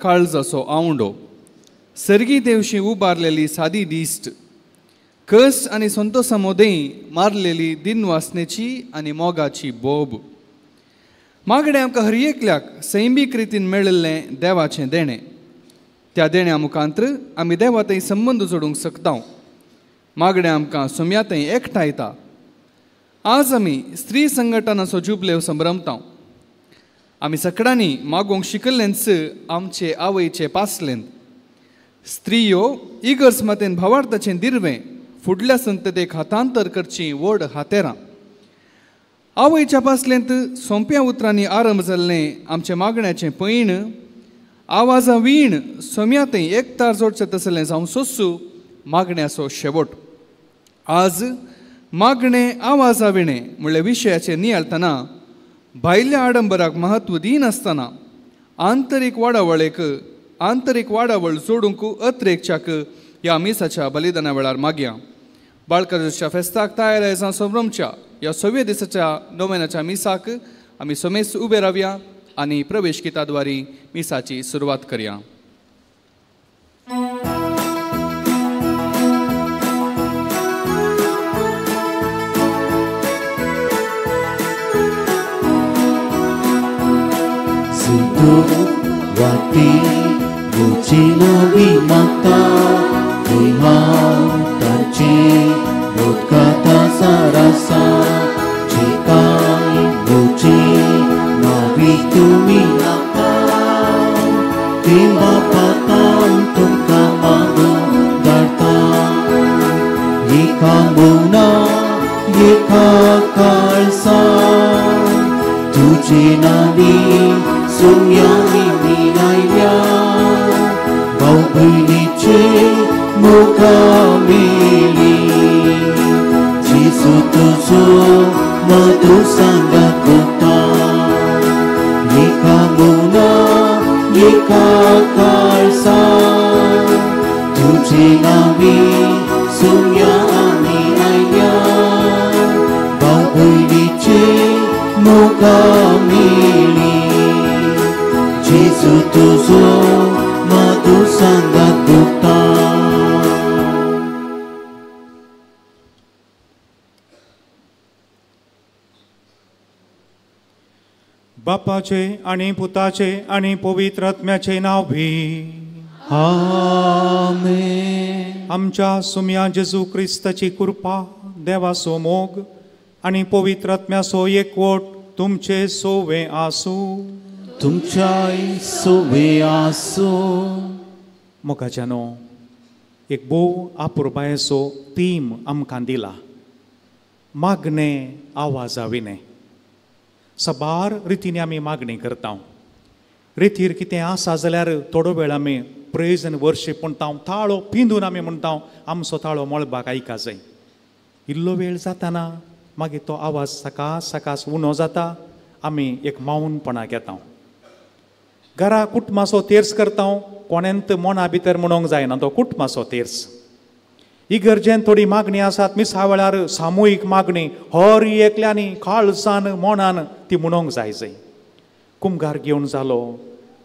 काळजाचो आवंडो सर्गी देवशी उबारलेली सादी दिश्ट कस आनी संतोसा मोदें मारलेली दिनवासनेची आनी मोगाची बोब मागणें आमकां हर एकल्याक सैमीक रितीन मेळिल्लें देवाचें देणें. त्या देण्या मुखांत्र आमी देवा थंय संबंद जोडूंक शकता. मागणें आमकां सोम्या थंय एकठांयता. आज आमी स्त्री संघटनाचो जुबलेव संभ्रमता. आमी सकडांनी मागोवंक शिकल्लेंच आमचे आवयचे पासलेंत. स्त्रियो इगर्ज मातेन भावार्थाचें दिर्वें फुडल्या संततेक हातांतर करची व्हड हातेरां. आवयच्या पासलेंत सोंप्या उतरांनी आरंभ जाल्लें आमचें मागण्याचें पैण आवाजा वीण सोम्या थंय एकतार जोडचें तसलें जावं सोसू मागण्याचो शेवट. आज मागणें आवाजा विणें म्हणल्या विशयाचेर नियाळतना भायल्या आडंबराक म्हत्व दिनासतना आंतरीक वाडावळेक आंतरीक वाडावळ जोडूंक अत्रेकच्याक ह्या मिसाच्या बलिदाना वेळार मागया. बाळकाच्या फेस्ताक तयार जावन संभ्रमच्या ह्या सव्या दिसाच्या नोवेनाच्या मिसाक आमी समेस्त उबे रावया आनी प्रवेश गिताद्वारी मिसाची सुरवात करया. वाटी गुचिनवी मागता हांव ताचे उदकाता सारासा जिकाय गुची नावी तुमी नाका ती बापातां तुमकां मागून धाडटा. एका मुना एका काळसा तुजे नावी सुम्यानी मिळायल्या भाव भयणीचे मुखा मेली जेजू तुजो मधु सांगात कोता. एका मुना एका काळसा तुजे नावी सुम्यानी आयल्या भाव भयणीचे मुखा मेली जेजू तुजो मधु सांगात कोता. बापाचे आणि पुताचे आणि पवित्र आत्म्याचे नाव भी आमेन. आमच्या सुम्या जेजू क्रिस्ताची कृपा देवाचो मोग आणि पवित्र आत्म्याचो एकवट तुमचे सोवे आसूं. तुमच्याय सोवे आसूं. मोगाच्यानो एक भोव आपुरबायेचो थीम आमकां दिला, मागणें आवाजा विणें. सबार रितीनी आमी मागणी करता. रितीर कितें आसा जाल्यार थोडो वेळ आमी प्रेज आनी वर्शीप म्हणटा, ताळो पिंदून आमी म्हणटा, आमचो ताळो मळबाक आयका जाय. इल्लो वेळ जाताना मागीर तो आवाज सकास सकास उणो जाता, आमी एक मावनपणा घेता. घरा कुटुंबाचो तेर्स करता, कोणेंत मना भितर म्हणूंक जायना तो कुटुंबाचो तेर्स. इगर्जेन थोडी मागणी आसात मिसा वेळार सामुहीक मागणी हर एकल्यांनी काळजान मनान ती म्हणूंक जाय जाय. कुमगार घेवन जालो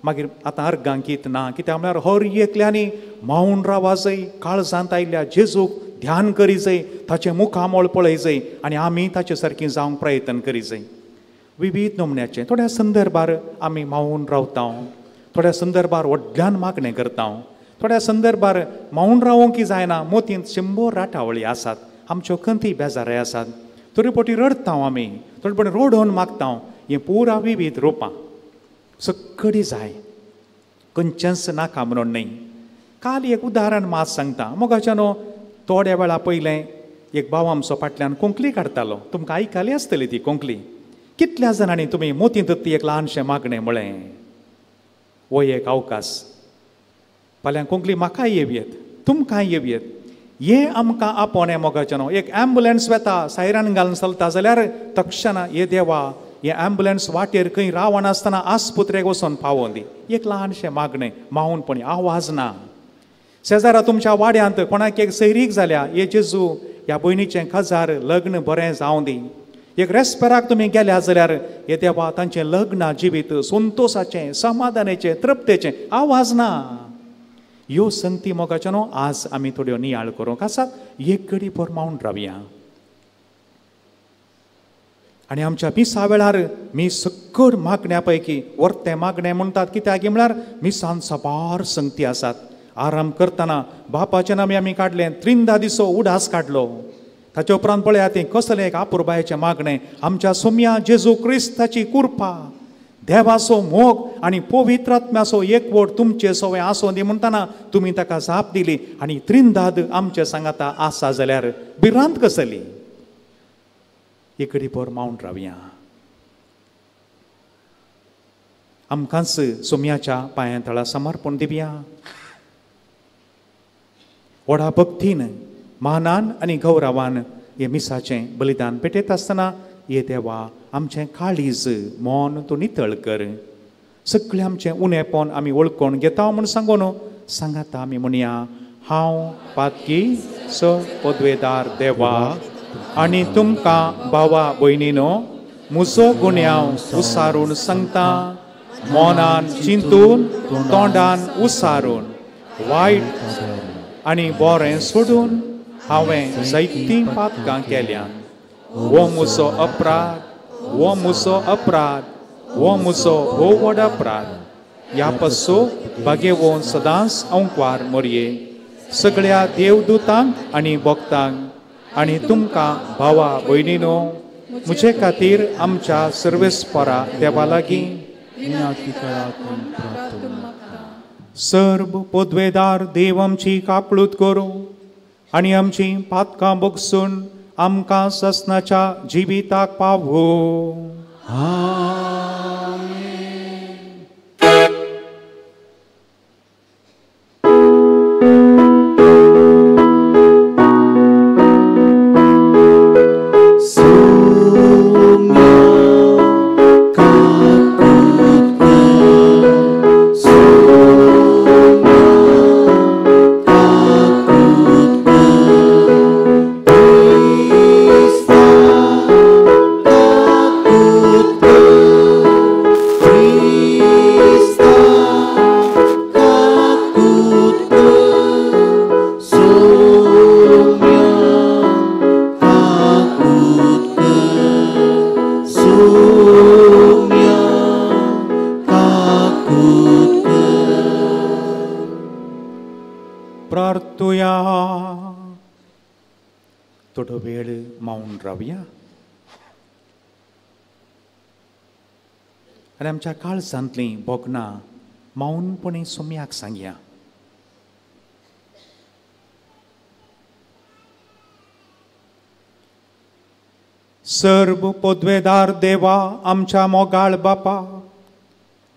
मागीर आतां अर्गां गीत ना, कित्याक म्हळ्यार हर एकल्यांनी मावन रावा जाय, काळजांत आयिल्ल्या जेजूक ध्यान करी जाय, ताचें मुखामळ पळय जाय आनी आमी ताचे सारकी जावंक प्रयत्न करी जाय. विविध नमुन्याचे थोड्या संदर्भार आमी मावून रावता, थोड्या संदर्भार व्हडल्यान मागणें करता, थोड्या संदर्भार मावून रावोंक जायना. मोतींत 100 राटावळी आसात, आमच्यो खंती बेजारे आसात, थोडे पटी रडता आमी, थोडे पटी रडोवन मागता. हें पुरा विविध रुपां सगळी जाय, खंयचेंच नाका म्हणून न्हय. काल एक उदाहरण मात सांगता. मोगाच्यानो थोड्या वेळा पयलें एक भाव आमचो फाटल्यान कोंकली काडटालो, तुमकां आयकली आसतली ती कोंकली. कितल्या जाणांनी तुमी मोतींत ती एक ल्हानशें मागणें म्हळें, हो एक अवकाश. फाल्यां कोंकली म्हाकाय येवयेत, तुमकांय येवयेत. हें आमकां आपोवणें मोगाच्यानो. एक एम्बुलन्स वेता सायरन घालून चलता जाल्यार तक्षणा हे देवा हें एम्बुलन्स वाटेर खंय रावनासतना आस्पत्रेक वचोन पावोन दी. एक ल्हानशें मागणें मावनपणी, आवाज ना. शेजारा तुमच्या वाड्यांत कोणाक एक सैरीक जाल्या, हे जेजू ह्या भयणीचें काजार लग्न बरें जावं दी, एक रेस्पेराक तुमी गेल्या जाल्यार हे देवा तांचें लग्न जिवीत संतोसाचें, समाधानाचें, तृप्तेचें आवाज ना. ह्यो संगती मोगाच्यो न्हू आज आमी थोड्यो नियाळ करूंक आसात. एक घडी भर मावन रावया आनी आमच्या मिसा वेळार मी सक्कड मागण्या पैकी वर्तें मागणें म्हणटात. कित्याक म्हळ्यार मिसान साबार संगती आसात. आराम करतना बापाचे नामी आमी काडलें, त्रिंदा दिसो उडास काडलो. ताचे उपरांत पळया तें कसलें एक आपुरबायेचें मागणें, आमच्या सोम्या जेजू क्रिस्ताची कृपा, देवाचो मोग आनी पवित्र आत्म्याचो एकवट तुमचे सवय आसूं दी म्हणटना तुमी ताका जाप दिली. आनी त्रिंदाद आमचे सांगाता आसा जाल्यार भिरांत कसली? एक घडी भर मावन रावया. आमकांच सोम्याच्या पांयां तळा समर्पण दिवया. व्हडा भक्तीन, मानान आनी गौरवान हे मिसाचें बलिदान पेटयता आसतना हे देवा आमचें काळीज मन तूं नितळ कर. सगळें आमचें उणेपण आमी वळखून घेता म्हूण सांगून सांगाता आमी म्हणया, हांव पातकी स पदवेदार देवा आनी तुमकां भावा भयणीनो म्हजो गुन्यांव उसारून सांगता, मनान चिंतून तोंडान उसारून वायट आनी बरें सोडून हांवें जायतीं पातकां केल्यान. हो म्हजो अपराध, हो म्हजो अपराध, हो म्हजो हो व्हड अपराध. ह्या पासून भागेवन सदांच अंकवार मोरये सगळ्या देवदूतांक आनी भक्तांक आनी तुमकां भावा भयणीनो म्हजे खातीर आमच्या सर्वेस्परा देवा लागीं. सर्व पदवेदार देव आमची काकळूत करूं आनी आमची पातकां बगसून आमकां ससनाच्या जिविताक पावो. थोडो वेळ मावन रावया आनी आमच्या काळजांतलीं भोगणां मावनपणी सोम्याक सांगया. सर्व पदवेदार देवा आमच्या मोगाळ बापा,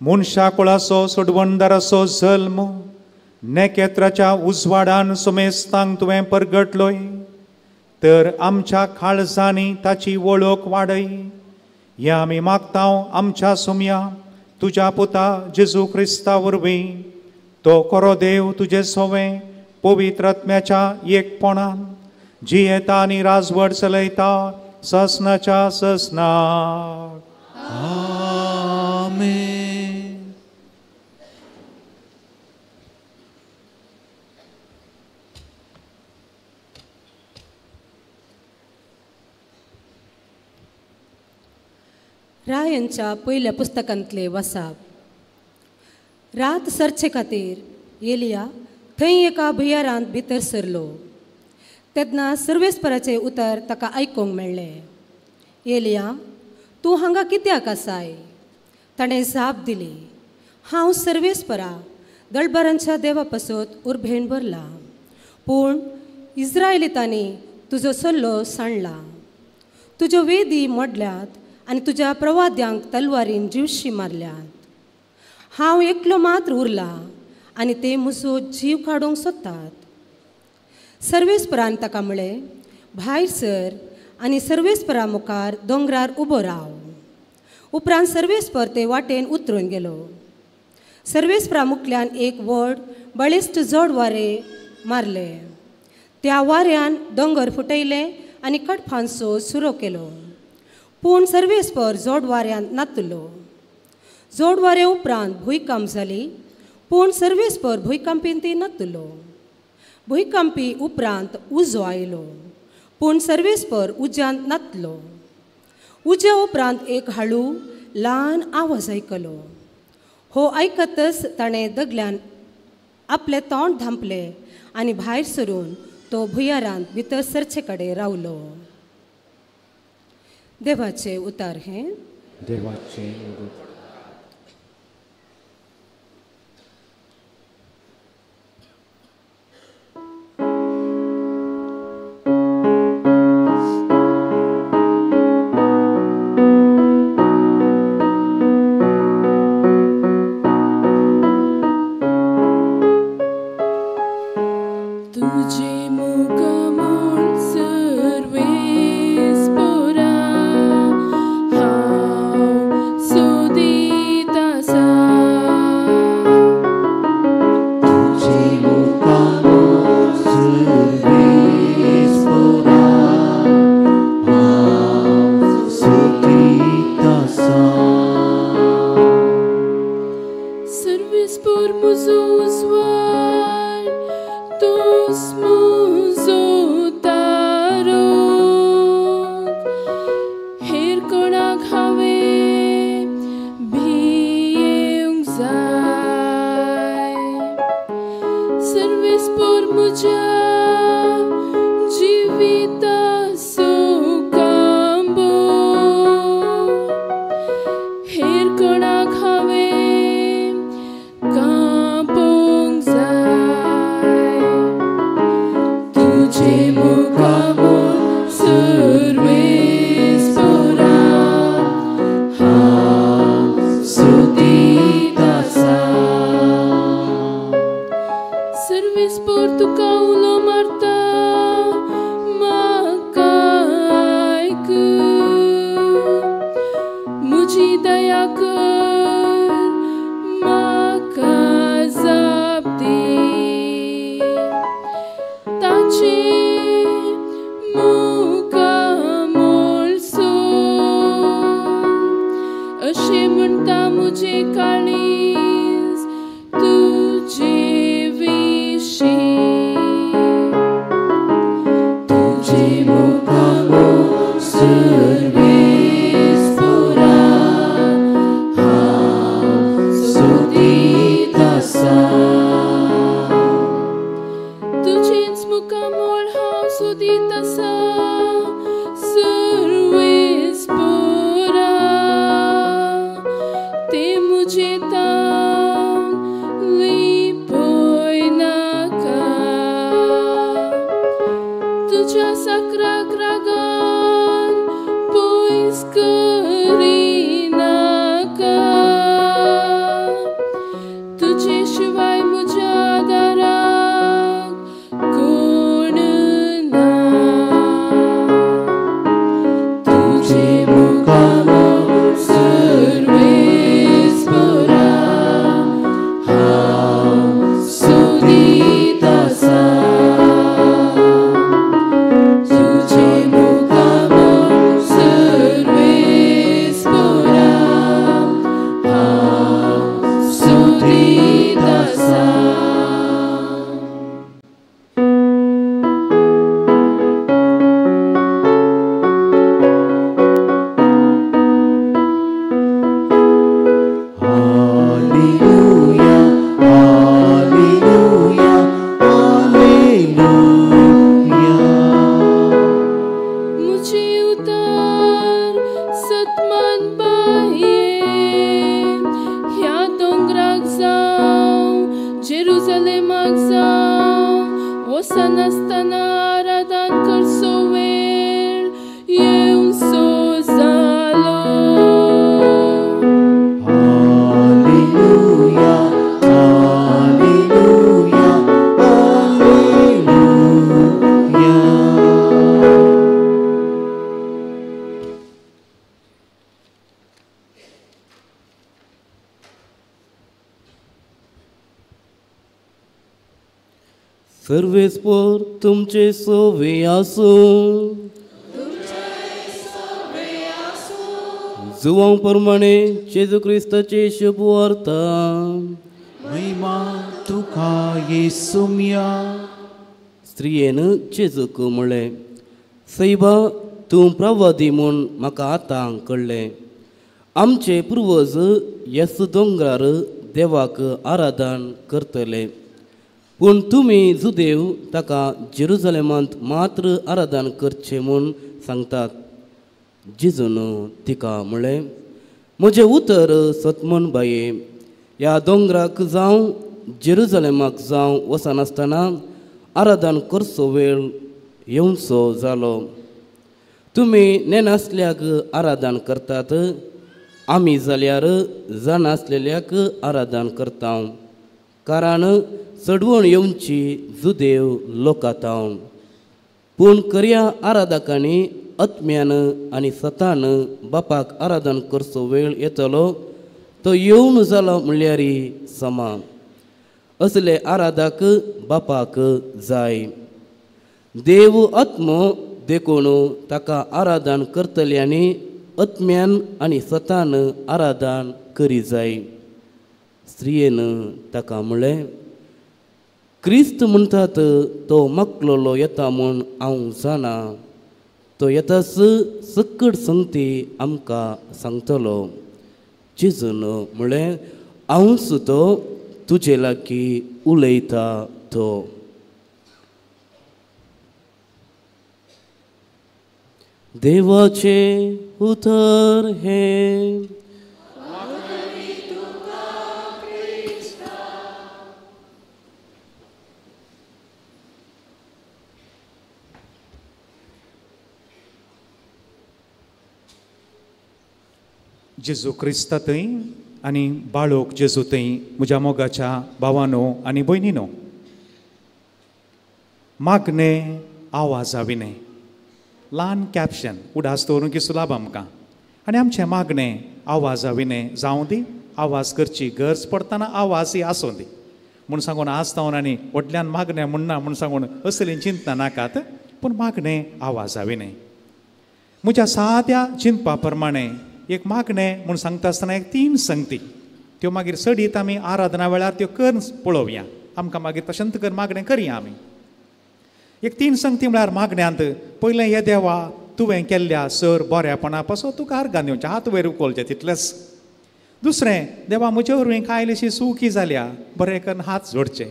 मनशा कुळाचो सोडवणदाराचो जल्म नेकेत्राच्या उजवाडान सुमेस्तांक तुवें परगटलोय, तर आमच्या काळजांनी ताची वळख वाडय. हें आमी मागता आमच्या सोम्या तुज्या पुता जेजू क्रिस्ता वरवीं. तो खरो देव तुजे सोवें पवित्र आत्म्याच्या एकपणान जियेता आनी राजवट चलयता ससनाच्या ससनाक. आमेन. रायांच्या पयल्या पुस्तकांतले वसाप. रात सरचे खातीर एलिया थंय एका भुंयारांत भितर सरलो. तेन्ना सर्वेस्पराचें उतर ताका आयकूंक मेळ्ळें, एलिया तूं हांगा कित्याक आसाय? ताणें जाप दिली, हांव सर्वेस्परा दळबरांच्या देवा पासत उर्बेन भरला, पूण इस्रायलितांनी तुजो सल्लो सांडला, तुज्यो वेदी मोडल्यात आनी तुज्या प्रवाद्यांक तलवारीन जिवशी मारल्यात. हांव एकलो मात्र उरला आनी ते म्हजो जीव काडूंक सोदतात. सर्वेस्परान ताका म्हळें, भायर सर आनी सर्वेस्परा मुखार दोंगरार उबो राव. उपरांत सर्वेस्पर ते वाटेन उतरून गेलो. सर्वेस्परा मुखल्यान एक व्हड बळिश्ट जड वारें मारलें. त्या वाऱ्यान दोंगर फुटयले आनी कडफांचो सुरो केलो, पूण सर्वेस्पर जोडवाऱ्यान नातलो. जोडवाऱ्या उपरांत भुंयकांप जाली, पूण सर्वेस्पर भुंयकांपीन ती नातलो. भुंयकांपी उपरांत उजो आयलो, पूण सर्वेस्पर उज्यांत नातलो. उज्या उपरांत एक हाळू ल्हान आवाज आयकलो. हो आयकतच ताणें दगल्यान आपलें तोंड धांपलें आनी भायर सरून तो भुंयारांत भितर सरचे कडेन रावलो. देवाचें उतार हें. देवाचें. सर्वेस्पर तुमचे सोवे आसूं. जुवां प्रमाणे जेजू क्रिस्ताची शुभवार्ता. महिमा तुका येसुम्या. स्त्रियेन जेजूक म्हळें, सैबा तूं प्रवादी म्हूण म्हाका आतां कळ्ळें. आमचे पुर्वज येस दोंगरार देवाक आराधन करतले, पूण तुमी जुदेव ताका जेरुजलेमांत मात्र आराधन करचें म्हूण सांगतात. जेजून तिका म्हळें, म्हजें उतर सतमन बाये, ह्या दोंगराक जावं जेरुजलेमाक जावं वचनासतना आराधन करचो वेळ येवचो जालो. तुमी नेनासल्याक आराधन करतात, आमी जाल्यार जाणासलेल्याक आराधन करता, कारण चडवण येवची जुदेव लोकांत. पूण खऱ्या आराधकांनी आत्म्यान आनी सतान बापाक आराधन करचो वेळ येतलो, तो येवन जालो म्हणल्यार समा. असले आराधक बापाक जाय. देव आत्मो देखून ताका आराधन करतल्यांनी आत्म्यान आनी सतान आराधन करी जाय. स्त्रियेन ताका म्हळें, क्रिस्त म्हणटात तो माकलोलो येता म्हूण हांव जाणा, तो येताच सकट संगती आमकां सांगतलो. जेजून म्हळें, हांवच तो तुजे लागीं उलयता तो. देवाचें उतर हें. जेजू क्रिस्ता थंय आनी बाळोक जेजू थंय म्हज्या मोगाच्या भावानो आनी भयणीनो, मागणे आवाजा विणें ल्हान कॅप्शन उडास दवरूंक सुलाभ आमकां. आनी आमचें मागणें आवाजा विणें जावं दी, आवाज करची गरज पडटना आवाजय आसूं दी म्हूण सांगून आज तावन आनी व्हडल्यान मागणें म्हणना म्हूण सांगून असलीं चिंतना नाकात, पूण मागणें आवाजा विणें. म्हज्या साद्या चिंतपा प्रमाणें एक मागणें म्हूण सांगता आसतना एक तीन संगती त्यो मागीर सडीत आमी आराधना वेळार त्यो कर पळोवया, आमकां मागीर तशेंच कर मागणें करया आमी. एक तीन संगती म्हळ्यार मागण्यांत पयलें, हे देवा तुवें केल्ल्या सर बऱ्यापणा पासून तुका अर्गां दिवचें, हात वयर उखलचें तितलेंच. दुसरें, देवा म्हजे वरवीं कांय इल्लीशी सुखी जाल्या, बरें करून हात जोडचे.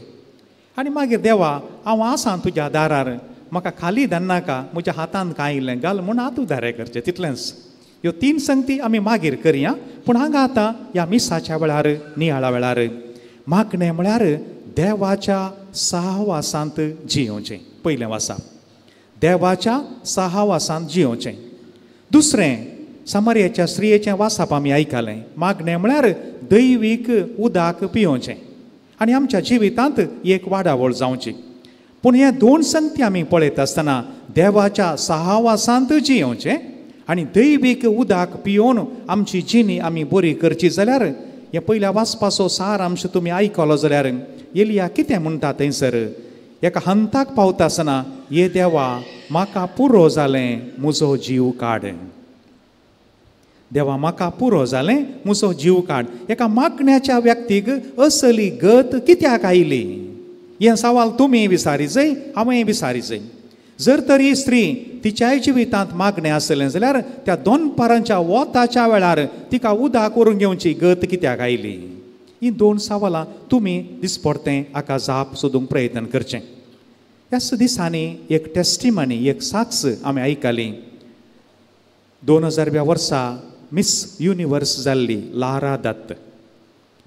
आनी मागीर देवा हांव आसा तुज्या दारार, म्हाका खाली धाडनाका, म्हज्या हातान कांय इल्लें घाल म्हूण हात उदारे करचे तितलेंच. ह्यो तीन संगती आमी मागीर करया, पूण हांगा आतां ह्या मिसाच्या वेळार नियाळा वेळार मागणें म्हळ्यार देवाच्या सहवासांत जियोवचें. पयलें वासा देवाच्या सहवासांत जियोवचें. दुसरें, सामरियाच्या स्त्रियेचें वासाप आमी आयकलें, मागणें म्हळ्यार दैवीक उदक पियोवचें आनी आमच्या जिवितांत एक वाडावळ जावची. पूण हे दोन संगती आमी पळयत आसतना देवाच्या सहवासांत जियोवचें आनी दैवीक उदक पियोवन आमची जिणी आमी बरी करची जाल्यार हे पयल्या वाचपाचो सारांश तुमी आयकलो जाल्यार एलिया कितें म्हणटा थंयसर, एका हंताक पावता आसतना, ये देवा म्हाका पुरो जालें म्हजो जीव काड, देवा म्हाका पुरो जालें म्हजो जीव काड. एका मागण्याच्या व्यक्तीक असली गत कित्याक आयली हें सवाल तुमी विसारी जाय, हांवें विसारी जाय. जर तरी स्त्री तिच्याय जिवितांत मागणें आसलें जाल्यार त्या दोनपारांच्या वोताच्या वेळार तिका उदक व्हरून घेवची गत कित्याक आयली? ही दोन सवालां तुमी दिसपडतें हाका जाप सोदूंक प्रयत्न करचें. ह्याच दिसांनी एक टेस्टिमनी, एक साक्ष आमी आयकली. 2000व्या वर्सा मिस युनिवर्स जाल्ली लारा दत्त,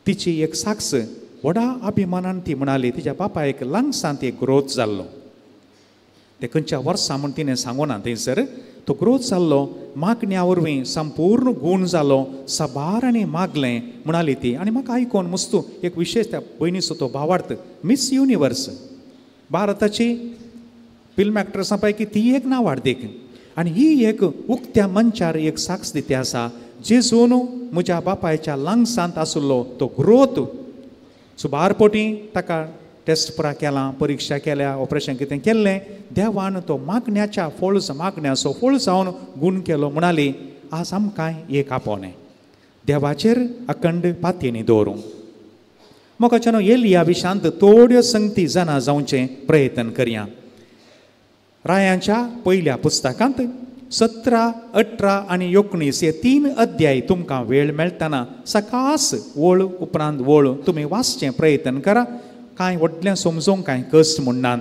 तिची एक साक्ष व्हडा अभिमानान ती म्हणाली, तिच्या बापायक लंग्सांत एक ग्रोथ जाल्लो, ते खंयच्या वर्सा म्हूण तिणें सांगूना थंयसर तो ग्रोथ जाल्लो, मागण्या वरवीं संपूर्ण गूण जालो, साबार आनी मागलें म्हणाली ती. आनी म्हाका आयकोन मुस्तू एक विशेश त्या भयणीचो तो भावार्थ, मिस युनिवर्स भारताची फिल्म एक्ट्रेसां पैकी ती एक नांवाडदीक आनी ही एक उक्त्या मंचार एक साक्ष दिती आसा, जेजून म्हज्या बापायच्या लंग्सांत आशिल्लो तो ग्रोथ सुबार पटी ताका टेस्ट पुरा केलां, परिक्षा केल्या, ऑपरेशन कितें केल्लें, देवान तो मागण्याच्या फळ, मागण्याचो फळ जावन गूण केलो म्हणाली. आज आमकां एक आपोवणें देवाचेर अखंड पातयेनी दवरूंक. मोगाच्यानो एलिया विशांत थोड्यो संगती जाणा जावचें प्रयत्न करया. रायांच्या पयल्या पुस्तकांत 17, 18 आनी 19 हे 3 अध्याय तुमकां वेळ मेळटना सकास वळ उपरांत वळ तुमी वाचचें प्रयत्न करा. कांय व्हडलें समजूंक कांय कश्ट म्हणनात.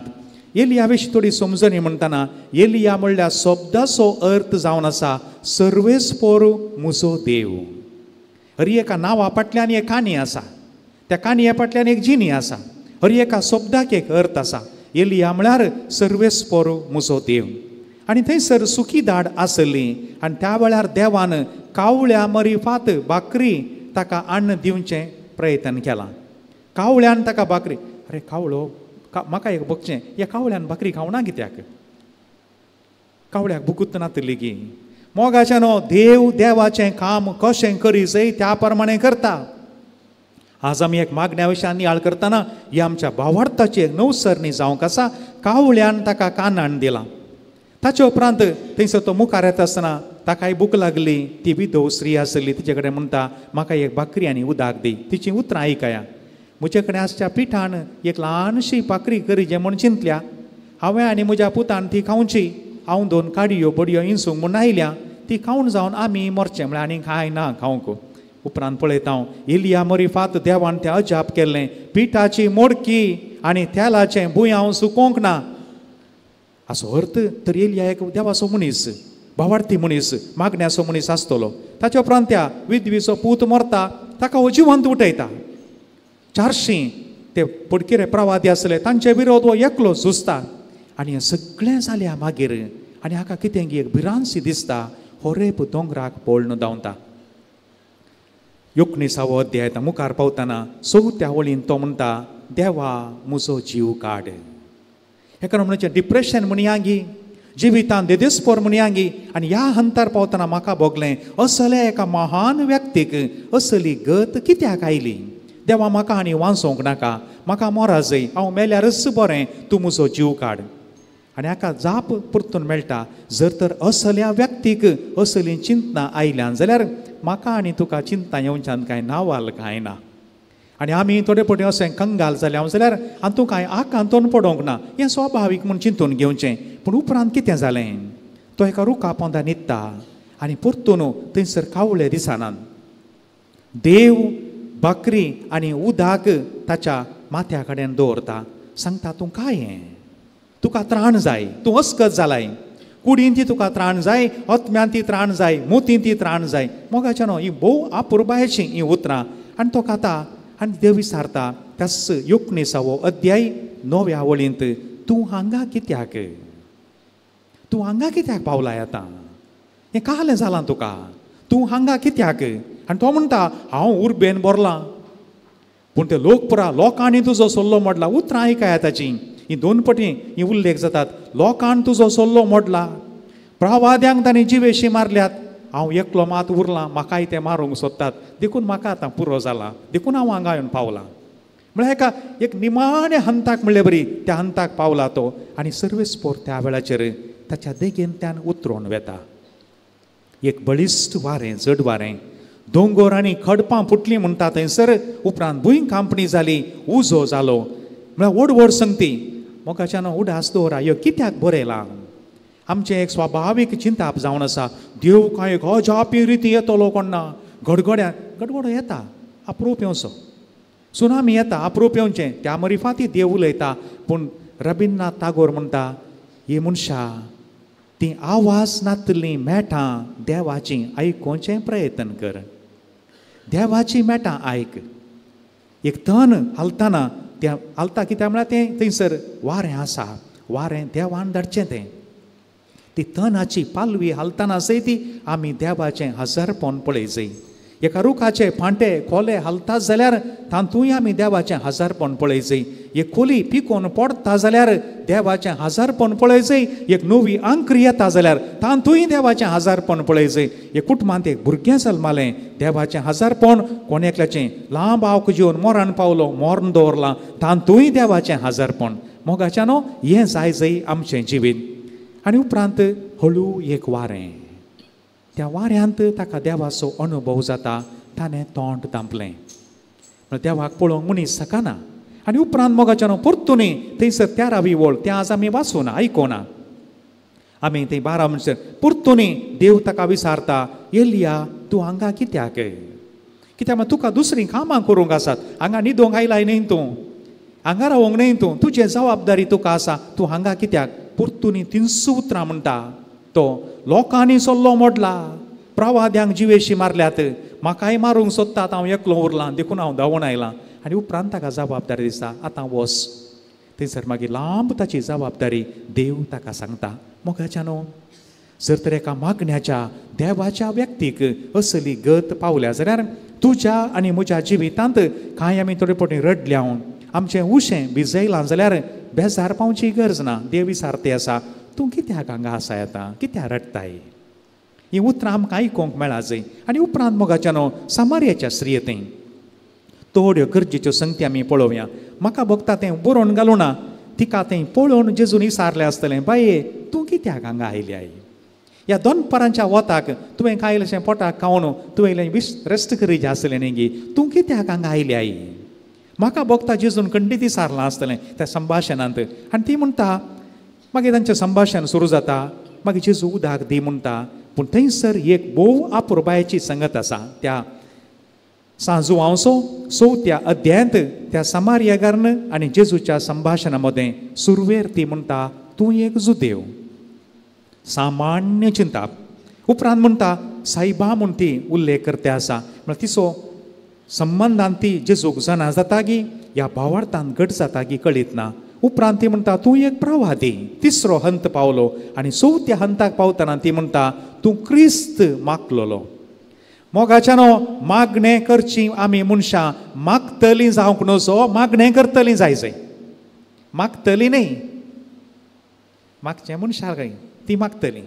एलिया विशीं थोडी समजणी म्हणटना एलिया म्हणल्यार शब्दाचो अर्थ जावन आसा सर्वेस्पोर म्हजो देव. हर एका नांवा फाटल्यान एक काणी आसा, त्या काणये फाटल्यान एक जिणी आसा, हर एका शब्दाक एक अर्थ आसा. एलिया म्हळ्यार सर्वेस्पोर म्हजो देव. आनी थंयसर सुकी दाड आसली आनी त्या वेळार देवान कावळ्या मरिफात भाकरी ताका अन्न दिवचें प्रयत्न केलां. कावळ्यान ताका भाकरी, अरे कावळो म्हाका एक बगचें ह्या कावळ्यान भाकरी खावना कित्याक, कावळ्याक भुकूत नातली की. मोगाचें न्हू देव देवाचें काम कशें करी जाय त्या प्रमाणें करता. आज आमी एक मागण्या विशयान नियाळ करतना ही आमच्या भावार्थाची एक नवसरणी जावंक आसा. कावळ्यान ताका कानान दिलां. ताचे उपरांत थंयसर तो मुखार येता आसतना ताकाय भूक लागली. ती विधव स्त्री आसली. तिचे कडेन म्हणटा म्हाका एक भाकरी आनी उदक दी. तिचीं उतरां आयकया, म्हजे कडेन आसच्या पिठान एक ल्हानशी भाकरी करी जें म्हूण चिंतल्या, हांवें आनी म्हज्या पुतान ती खावची. हांव 2 काडयो बडयो इंसूंक म्हूण आयल्या, ती खावन जावन आमी मरचें म्हळ्यार आनी कांय ना खावंक. उपरांत पळयता हांव एलिया मरिफात देवान तें अजाप केल्लें, पिठाची मोडकी आनी तेलाचें बुयांव सुकोवंक ना. असो अर्थ तर एलिया एक देवाचो मनीस, भावार्थी मनीस, मागण्याचो मनीस आसतलो. ताच्या उपरांत त्या विधवीचो पूत मरता, ताका हो जिवंत उठयता. 400 ते पडकिरे प्रवादी आसले, तांचे विरोध हो एकलो झुजता. आनी हें सगळें जाल्या मागीर आनी हाका कितें एक भिरांतशी दिसता, होरेब दोंगराक पळोवन धांवता. 19वो अध्याय मुखार पावतना 4थ्या वळीन तो म्हणटा देवा म्हजो जीव काड. हेका म्हणचे डिप्रेशन म्हणयांगी, जिवितान देदेस्पोर म्हणयांगी. आनी ह्या हंतार पावतना म्हाका भोगलें असल्या एका महान व्यक्तीक असली गत कित्याक आयली. देवा म्हाका आनी वांचोवंक नाका, म्हाका मोरा जाय, हांव मेल्यारच बरें, तूं म्हजो जीव काड. आनी हाका जाप परतून मेळटा, जर तर असल्या व्यक्तीक असली चिंतना आयल्यान जाल्यार म्हाका आनी तुका चिंता येवच्यान कांय नावाल कांय ना. आनी आमी थोडे पटी अशें कंगाल जाल्या जाल्यार हातूंत कांय आकांतून पडोवंक ना, हें स्वाभावीक म्हूण चिंतून घेवचें. पूण उपरांत कितें जालें, तो एका रुखा पोंदा न्हिदता आनी परतून थंयसर कावळे दिसनात. देव भाकरी आनी उदक ताच्या माथ्या कडेन दवरता, सांगता तूं काय हें, तुका त्राण जाय, तूं अस्कत जालाय, कुडीन ती तुका त्राण जाय, आत्म्यान ती त्राण जाय, मोतीन ती त्राण जाय. मोगाचें न्हू ही भोव आपुरबायेचीं हीं उतरां. आनी तो खाता आनी देव विचारता त्याच 19वो अध्याय 9व्या वळींत, तूं हांगा कित्याक, तूं हांगा कित्याक पावलाय आतां, हें कालें जालां तुका, तूं हांगा कित्याक. आनी तो म्हणटा हांव उर्बेन भरलां, पूण ते लोक पुरा लोकांनी तुजो सल्लो मोडला. उतरां आयकया ताचीं, ही 2 पटी ही उल्लेख जातात. लोकान तुजो सल्लो मोडला, प्रवाद्यांक तांणी जिवेशी मारल्यात, हांव एकलो मात उरलां, म्हाकाय ते मारूंक सोदतात, देखून म्हाका आतां पुरो जालां, देखून हांव हांगा येवन पावलां. म्हळ्यार एका एक निमाण्या हंताक म्हणले बरी त्या हंताक पावला तो. आनी सर्वेस्पोर त्या वेळाचेर ताच्या देगेंतल्यान उतरून वेता. एक बळिश्ट वारें, जड वारें, दोंगर आनी खडपां फुटलीं म्हणटा थंयसर. उपरांत भूंय कांपणी जाली, उजो जालो. म्हळ्यार व्हड व्हड संगती. मोगाच्यान उडास दवरा ह्यो कित्याक बरयलां. आमचें एक स्वाभावीक चिंताप जावन आसा, देव कांय अजापी रिती येतलो कोण ना, गडगड्या गडगडो येता अप्रूप येवचो, सुनामी येता अप्रूप येवचें, त्या मरिफाती देव उलयता. पूण रबिन्द्रनाथ टागोर म्हणटा ही मनशां ती आवाज नातलीं मेठां देवाचीं आयकुचें प्रयत्न कर, देवाचीं मेठां आयक. एक तन हालतना तें हालता कित्याक म्हळ्यार तें थंयसर वारें आसा, वारें देवान धाडचें तें, ती तनाची पालवी हालतना सयत ती आमी देवाचें हजारपण पळय जाय. एका रुखाचे फांटे खोले हालता जाल्यार तातूंय आमी देवाचें हजारपण पळय जाय. एक खोली पिकोवन पडटा जाल्यार देवाचें हजारपण पळय जाय. एक नवी आंकरी येता जाल्यार तातूंय देवाचें हजारपण पळय जाय. एक कुटुंबांत एक भुरगें जल्मालें, देवाचें हजारपण. कोण एकल्याचें लांब आवक जेवन मरण पावलो, मरण दवरलां, तातूंय देवाचें हजारपण. मोगाच्यान न्हू हें जाय जाय आमचें जिवीत. आनी उपरांत हळू एक वारें, त्या वाऱ्यांत ताका देवाचो अनुभव जाता. ताणें तोंड धांपलें म्हळ्यार देवाक पळोवंक मनीस शकना. आनी उपरांत मोगाच्यानो परतून थंयसर 13वी वळ तें आज आमी वाचूना आयकोना. आमी थंय 12 म्हणसर परतून देव ताका विचारता, एलिया तूं हांगा कित्याक? कित्याक म्हळ्यार तुका दुसरीं कामां करूंक आसात, हांगा न्हिदोंक आयलाय न्ही तूं, हांगा रावोंक न्ही तूं, तुजें जबाबदारी तुका आसा, तूं हांगा कित्याक? परतून 300 उतरां म्हणटा तो, लोकांनी सल्लो मोडला, प्रवाद्यांक जिवेशी मारल्यात, म्हाकाय मारूंक सोदतात, हांव एकलो उरलां देखून हांव धांवून आयलां. आनी उपरांत ताका जबाबदारी दिसता, आतां वच. थंयसर मागीर लांब ताची जबाबदारी देव ताका सांगता. मोगाच्यानो जर तर एका मागण्याच्या देवाच्या व्यक्तीक असली गत पावल्या जाल्यार तुज्या आनी म्हज्या जिवितांत कांय आमी थोडे फावटी रडल्या, आमचें उशें भिजयलां जाल्यार बेजार पावची गरज ना. देव विचारते आसा, तूं कित्याक हांगा आसा आतां, कित्याक रडटाय? हीं उतरां आमकां आयकूंक मेळा जंय. आनी उपरांत मोगाच्यानो सामारियाच्या स्त्रिये थोड्यो गरजेच्यो संगती आमी पळोवया. म्हाका भोगता तें बरोवन घालूना, तिका तें पळोवन जेजून विचारलें आसतलें, बाये तूं कित्याक हांगा आयली आई? ह्या दनपारांच्या वताक तुवें कांय इल्लेशें पोटाक खावन तुवें इल्लें रेस्ट करीजे आसलें न्ही गी, तूं कित्याक हांगा आयली आई? म्हाका भोगता जेजून खंडीत विचारलां आसतलें त्या संभाशणांत. आनी ती म्हणटा, मागीर तांचें संभाशण सुरू जाता. मागीर जेजू उदक दी म्हणटा, पूण थंयसर एक भोव आपुरबायेची संगत आसा. त्या सांजुआंवचो 4थ्या अध्यायांत त्या समारियागारन आनी जेजूच्या संभाशणा मदें सुरवेर ती म्हणटा, तूं एक जुदेव. सामान्य चिंताप. उपरांत म्हणटा सायबा म्हूण ती उल्लेख करते आसा. म्हळ्यार तिचो संबंदान ती जेजूक जाणा जाता गी ह्या भावार्थान घट जाता गी कळीत ना. उपरांत ती म्हणटा तूं एक प्रवादी. तिसरो हंत पावलो आनी 4थ्या हंताक पावतना ती म्हणटा तूं क्रिस्त मागलोलो. मोगाच्यानो मागणें करची आमी मनशां मागतलीं जावंक नजो, मागणें करतलीं जाय जंय, मागतलीं न्ही, मागचें मनशां काय ती मागतलीं.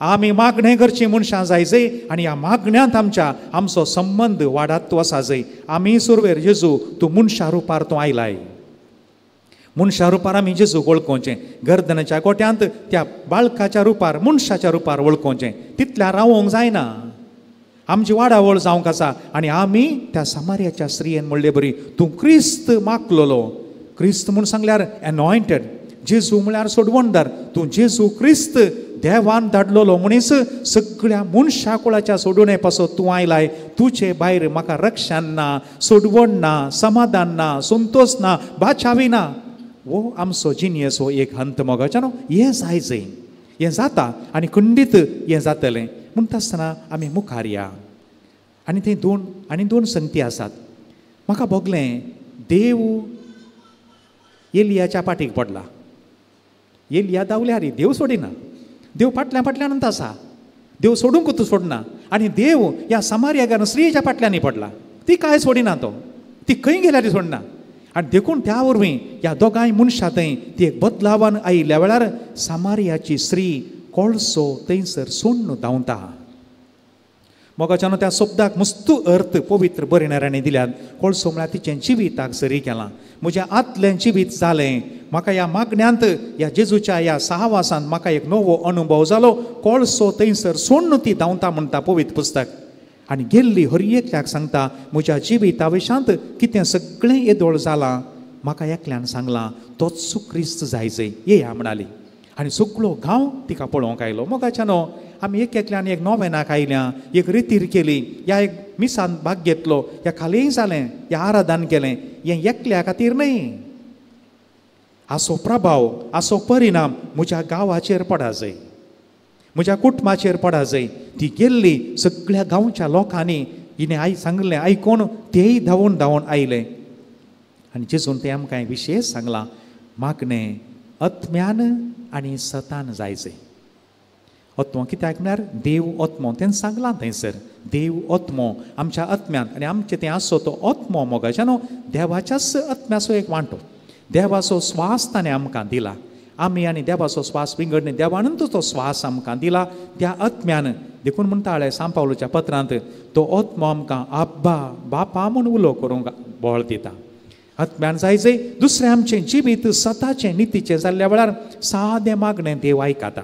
आमी मागणें करचीं मनशां जाय जंय आनी ह्या मागण्यांत आमच्या आमचो संबंद वाडात आसा जंय. आमी सुरवेर जेजू तूं मनशा रुपार तूं आयलाय, मनशा रुपार आमी जेजूक वळखोवचें. गर्दनाच्या गोट्यांत त्या बाळकाच्या रुपार मनशाच्या रुपार वळखोवचें, तितल्या रावोंक जायना. आमची वाडावळ जावंक आसा. आनी आमी त्या समारियाच्या स्त्रियेन म्हणले बरी तूं क्रिस्त मागलोलो. क्रिस्त म्हूण सांगल्यार एनॉयंटेड, जेजू म्हळ्यार सोडवणदार. तूं जेजू क्रिस्त देवान धाडलोलो मनीस, सगळ्या मनशा कुळाच्या सोडवणे पासत तूं आयलाय. तुजे भायर म्हाका रक्षण ना, सोडवण ना, समाधान ना, संतोश ना, बाचावी ना. वो आमचो जिनियस हो एक हंत मोगाच्यानो. हें जाय जंय हें जाता आनी खंडीत हें जातलें म्हणटा आसतना आमी मुखार या. आनी थंय दोन संगती आसात. म्हाका भोगलें देव एलियाच्या पाटीक पडला. एलिया धांवल्यार देव सोडिना, देव फाटल्या फाटल्यान आसा, देव सोडूंक तूं सोडना. आनी देव ह्या समारियागान स्त्रियेच्या फाटल्यांनी पडला, ती काय सोडिना, तो ती खंय गेल्यार सोडना. आनी देखून त्या वरवीं ह्या दोगांय मनशां थंय ती एक बदलावान आयिल्ल्या वेळार समारियाची स्त्री कोळसो थंयसर सोडून धांवता. मोगाच्यानो त्या शब्दाक मस्तू अर्थ पवित्र बरयणाऱ्यांनी दिल्यात. कोळसो म्हळ्यार तिचें जिविताक सरी केलां, म्हज्या आतलें जिवीत जालें. म्हाका ह्या मागण्यांत ह्या जेजूच्या ह्या सहवासान म्हाका एक नवो अनुभव जालो. कोळसो थंयसर सोडून ती धांवता म्हणटा पवित्र पुस्तक. आनी गेल्ली हर एकल्याक सांगता म्हज्या जिविता विशांत कितें सगळें येदोळ जालां म्हाका एकल्यान सांगलां, तोच क्रिस्त जाय जंय येया म्हणाली. आनी सगळो गांव तिका पळोवंक आयलो. मोगाच्यानो आमी एक एकल्यान एक नोवेनाक आयल्या, एक रितीर केली, ह्या एक मिसान भाग घेतलो, ह्या खालीय जालें, ह्या आराधन केलें. हें एकल्या खातीर न्हय. हाचो प्रभाव हाचो परिणाम म्हज्या गांवाचेर पडा जाय, म्हज्या कुटुंबाचेर पडा जाय. ती गेल्ली सगळ्या गांवच्या लोकांनी हिणें I सांगलें आयकून तेय धांवून धांवून आयले. आनी जेजून तें आमकां विशेश सांगलां, मागणें आत्म्यान आनी सतान जाय जंय. आत्मो कित्याक म्हळ्यार देव आत्मो, तें सांगलां थंयसर देव आत्मो आमच्या आत्म्यान. आनी आमचें तें आसो तो आत्मो मोगाच्यानो देवाच्याच आत्म्याचो एक वांटो. देवाचो स्वास ताणें आमकां दिला. आमी आनी देवाचो स्वास विंगड न्ही, देवानूच तो स्वास आमकां दिला त्या आत्म्यान. देखून म्हणटा सांव पावलूच्या पत्रांत तो आत्मो आमकां आब्बा बापा म्हूण उलो करूंक बळ दिता. आत्म्यान जाय जंय. दुसरें आमचें जिवीत सताचें नितीचें जाल्ल्या वेळार सादें मागणें देव आयकता.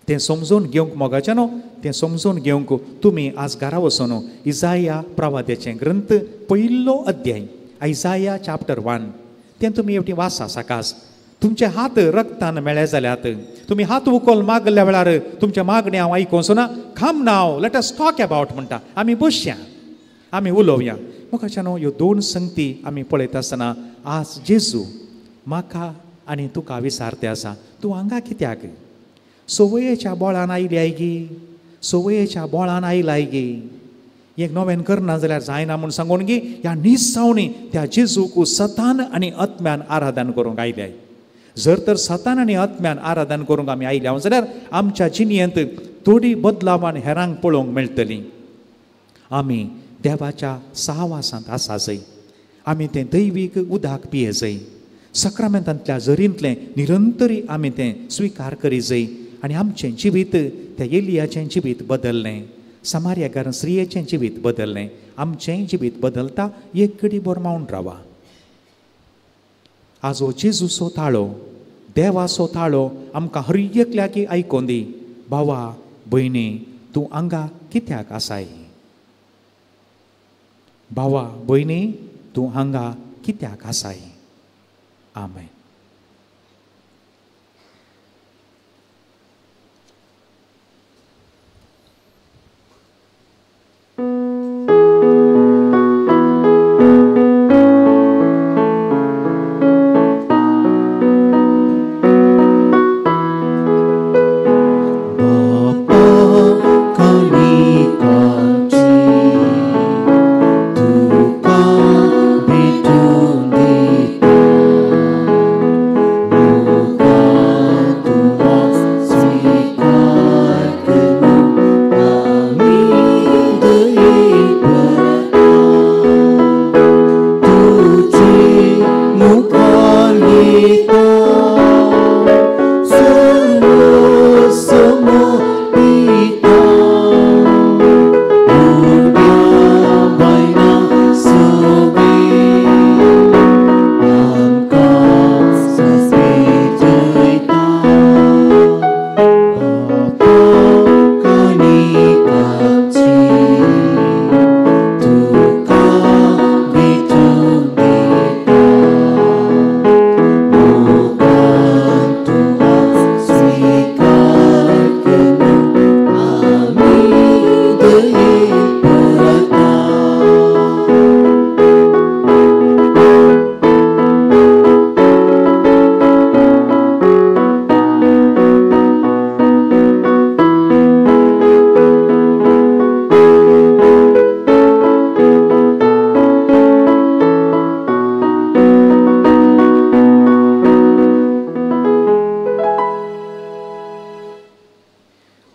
तें समजून घेवंक मोगाचें न्हू, तें समजून घेवंक तुमी आज घरा वचून इजाया प्रवाद्याचें ग्रंथ पयलो अध्याय आयजाया चॅप्टर 1 तें तुमी एकटी वाचा सकास. तुमचे हात रक्तान मेळ्ळे जाल्यात, तुमी हात उकोल मागल्या वेळार तुमच्या मागणें हांव आयकोंचो ना. Come now let us talk about म्हणटा, आमी बसया, आमी उलोवया. मोगाच्या न्हू, ह्यो दोन संगती आमी पळयता आसतना आज जेजू म्हाका आनी तुका विचारते आसा, तूं हांगा कित्याक? संवयेच्या बोळान आयली गी, संवयेच्या बोळान आयलाय गी, एक नवेन करना जाल्यार जायना म्हूण सांगून गी ह्या निसावणी त्या जेजूक सतान आनी आत्म्यान आराधन करूंक आयल्याय. जर तर सतान आनी आत्म्यान आराधन करूंक आमी आयल्या जाल्यार आमच्या जिणेंत थोडी बदलावान हेरांक पळोवंक मेळटली. आमी देवाच्या सहवासांत आसा जय, आमी तें दैवीक उदक पिये जय, सक्रामेंतांतल्या जरींतलें निरंतरी आमी तें स्विकार करी जय आनी आमचें जिवीत त्या एलियाचें जिवीत बदललें, समार्यागार स्त्रियेचें जिवीत बदललें, आमचें जिवीत बदलता. एक घडी भर मावन रावा. आज हो जेजूचो ताळो, देवाचो ताळो आमकां हर एकल्याक आयकोन दी. भावा भयणी, तूं हांगा कित्याक आसाय? भावा भयणी, तूं हांगा कित्याक आसाय? आमेन.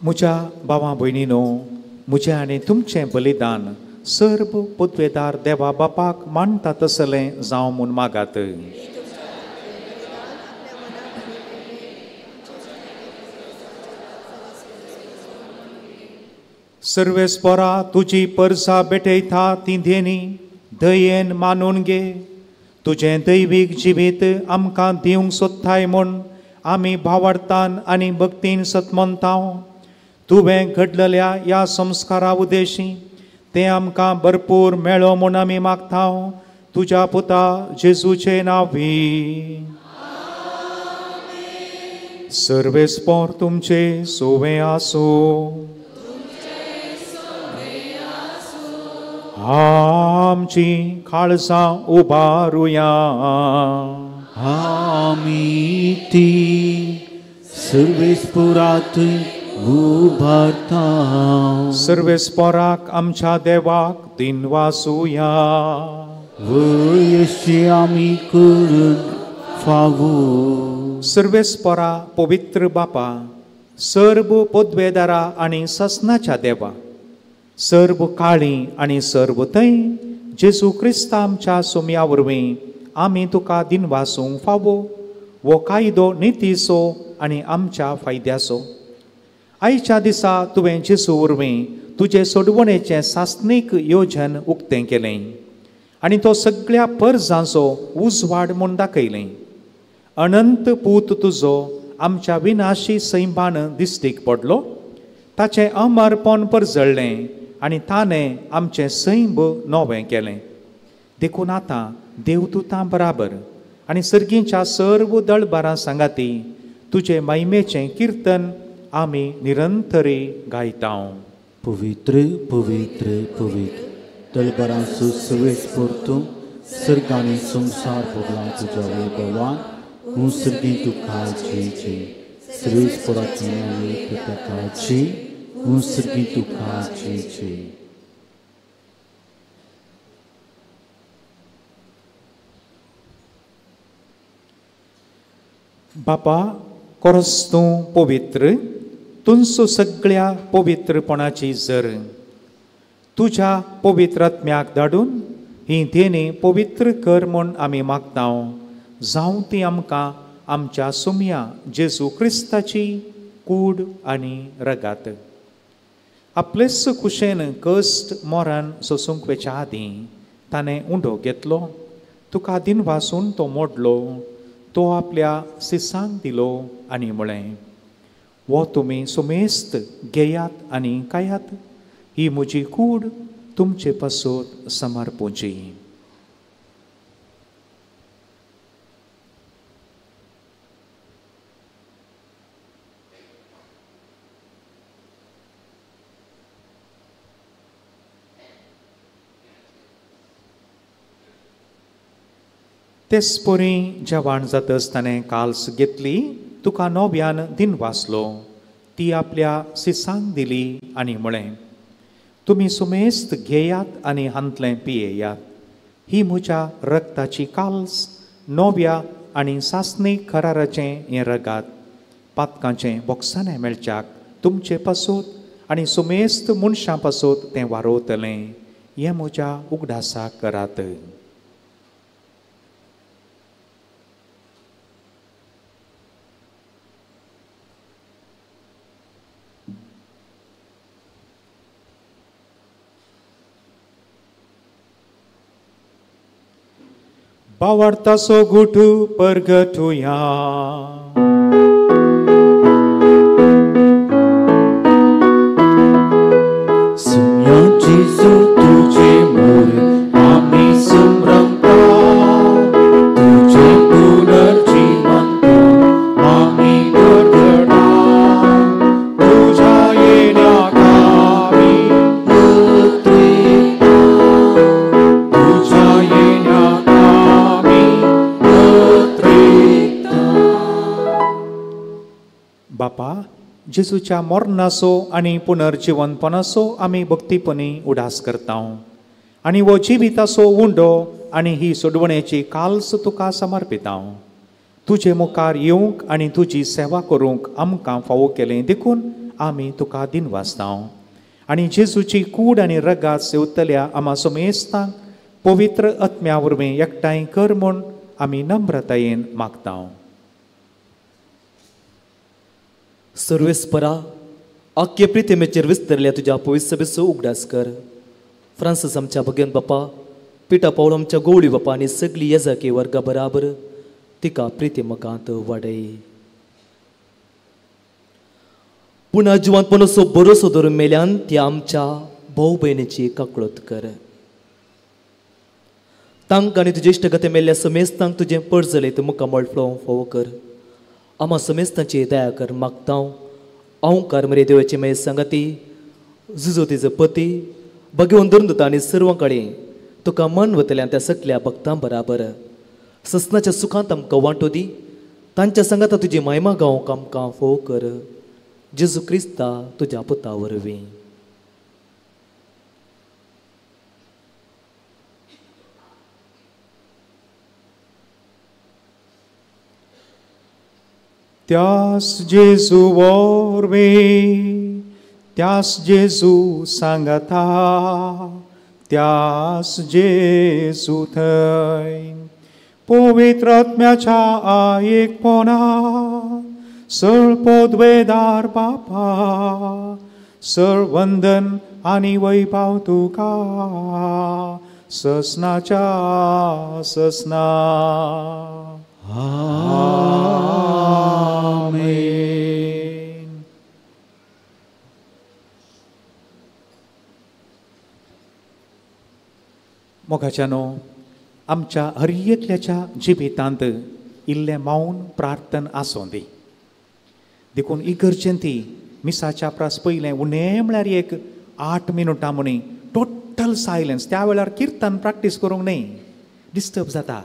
म्हज्या भावा भयणीनो, म्हजें आनी तुमचें बलिदान सर्व पदवेदार देवा बापाक मानता तसलें जावं म्हूण मागात. सर्वेस्परा तुजी परसा भेटयता ती देणी दयेन मानून घे. तुजें दैवीक जिवीत आमकां दिवंक सोदताय म्हूण आमी भावार्थान आनी भक्तीन सतमनताव. तुवें घडलेल्या ह्या संस्कारा उद्देशी तें आमकां भरपूर मेळो म्हूण आमी मागता तुज्या पुता जेजूचे नांवी. सर्वेस्पोर तुमचे सोवे आसूं. आमची काळजां उबारुया. आमी ती सर्वेस्पोरात उबारता. सर्वेस्पोराक आमच्या देवाक दिनवासुया. वयशी आमी करून फावो. सर्वेस्पोरा पवित्र बापा, सर्व पदवेदारा आनी ससनाच्या देवा, सर्व काळी आनी सर्व थंय जेजू क्रिस्ता आमच्या सोम्या वरवीं आमी तुका दिनवासूंक फावो. वो कायदो नितीचो आनी आमच्या फायद्याचो. आयच्या दिसा तुवें जेजू वरवीं तुजे सोडवणेचें सासणीक योजन उक्तें केलें आनी तो सगळ्या परजांचो उजवाड म्हूण दाखयलें. अनंत पूत तुजो आमच्या विनाशी सैमान दिश्टीक पडलो. ताचें अमरपण परजळ्ळें आनी ताणें आमचें सैम नवें केलें. देखून आतां देवदूतां बराबर आनी सर्गीच्या सर्व दळबारां सांगाती तुजे महिमेचें किर्तन आमी निरंतरी गायता. पवित्र पवित्र पवित्र दळबारांचो सवेस परतून सर्ग आनी संवसार भोगला तुज्या वैभवान. हूं सर्गी तुका जय जय. सर्वेस्पराची तुका हूं सर्गी तुका जय जय. बापा कोरस तूं पवित्र, तुंचो सगळ्या पवित्रपणाची जर तुज्या पवित्र आत्म्याक धाडून ही देणी पवित्र कर म्हूण आमी मागता. जावं ती आमकां आमच्या सुमया जेजू क्रिस्ताची कूड आनी रगात. आपलेच कुशेन कश्ट मोरान सोसूंक वेच्या आदीं ताणें उंडो घेतलो, तुका दिनवासून तो मोडलो, तो आपल्या सिसांक दिलो आनी म्हळें, वो तुमी सुमेस्त घेयात आनी खायात, ही म्हजी कूड तुमचे पासत समर्पूची. तेच परी जेवण जातच ताणें काल्स घेतली, तुका नव्यान दिन वाचलो, ती आपल्या सिसांक दिली आनी म्हळें, तुमी सुमेस्त घेयात आनी हांतलें पियेयात, ही म्हज्या रक्ताची काल्स, नव्या आनी सासणी कराराचें हें रगात, पातकांचें बोक्साणें मेळच्याक तुमचे पासत आनी सुमेस्त मनशां पासत तें वारोवतलें, हें म्हज्या उगडासाक करात. बावडतासो गुटू परगटुया. सुम्या जेजू तुझे मोर आमी सुमरता, तुझे पुनर्जीवन आमी परगटा, तुझ्या येण्याक आमी उतरिता, तुझ्या येण्याक आमी उतरिता. बापा, जेजूच्या मरणाचो आनी पुनर्जिवनपणाचो आमी भक्तीपणी उडास करता आनी हो जिविताचो उंडो आनी ही सोडवणेची काल्स तुका समर्पिता. तुजे मुखार येवंक आनी तुजी सेवा करूंक आमकां फावो केलें देखून आमी तुका दिनवासता आनी जेजूची कूड आनी रगात सेवतल्या आमा समेस्तांक पवित्र आत्म्या वरवीं एकठांय कर म्हूण आमी नम्रतायेन मागता. सर्वेस्परा, आख्खे प्रितेमेचेर विस्तरल्या तुज्या पवित्र सभेचो उगडास कर. फ्रांसीस आमच्या भगेन बापा, पिटा पावल आमच्या गोवळी बापा आनी सगळी येजाकी वर्गा बराबर तिका प्रिती मगांत वाडय. पुणा जिवांतपणाचो बरोसो धरून मेल्यान ती आमच्या भाव भयणीची काकळत कर. तांकां आनी तुजे इश्टगते मेल्ल्या समेस्तांक तुजें परजलें मुखामळ फावो कर. आमा समेस्तांची दया कर मागता. अहंकार मरे देवाची मागीर सांगाती जुजो तिजो पती भगवंत धरून दिता आनी सर्वां कडेन तुका मन वतल्या त्या सगल्या भक्तां बराबर ससनाच्या सुखांत आमकां वांटो दी. तांच्या सांगाता तुजी महिमा गावंक आमकां फोव कर. जेजू क्रिस्ता तुज्या पुता वरवीं. त्यास जेजू वरवीं, त्यास जेजू सांगता, त्यास जेजू थंय पवित्र आत्म्याच्या एकपणा सळ पदवेदार बापा, सळ वंदन आनी वैभव तुका ससनाच्या ससना. आमेन. आमेन. मोगाच्यानो, आमच्या हर एकल्याच्या जिवितांत इल्लें मौन प्रार्थन आसूं दी. देखून इगर्जेंत मिसाच्या प्रास पयलें उणें म्हळ्यार एक 8 मिनुटां म्हणी टोटल सायलन्स. त्या वेळार किर्तन प्रॅक्टीस करूंक न्हय, डिस्टर्ब जाता.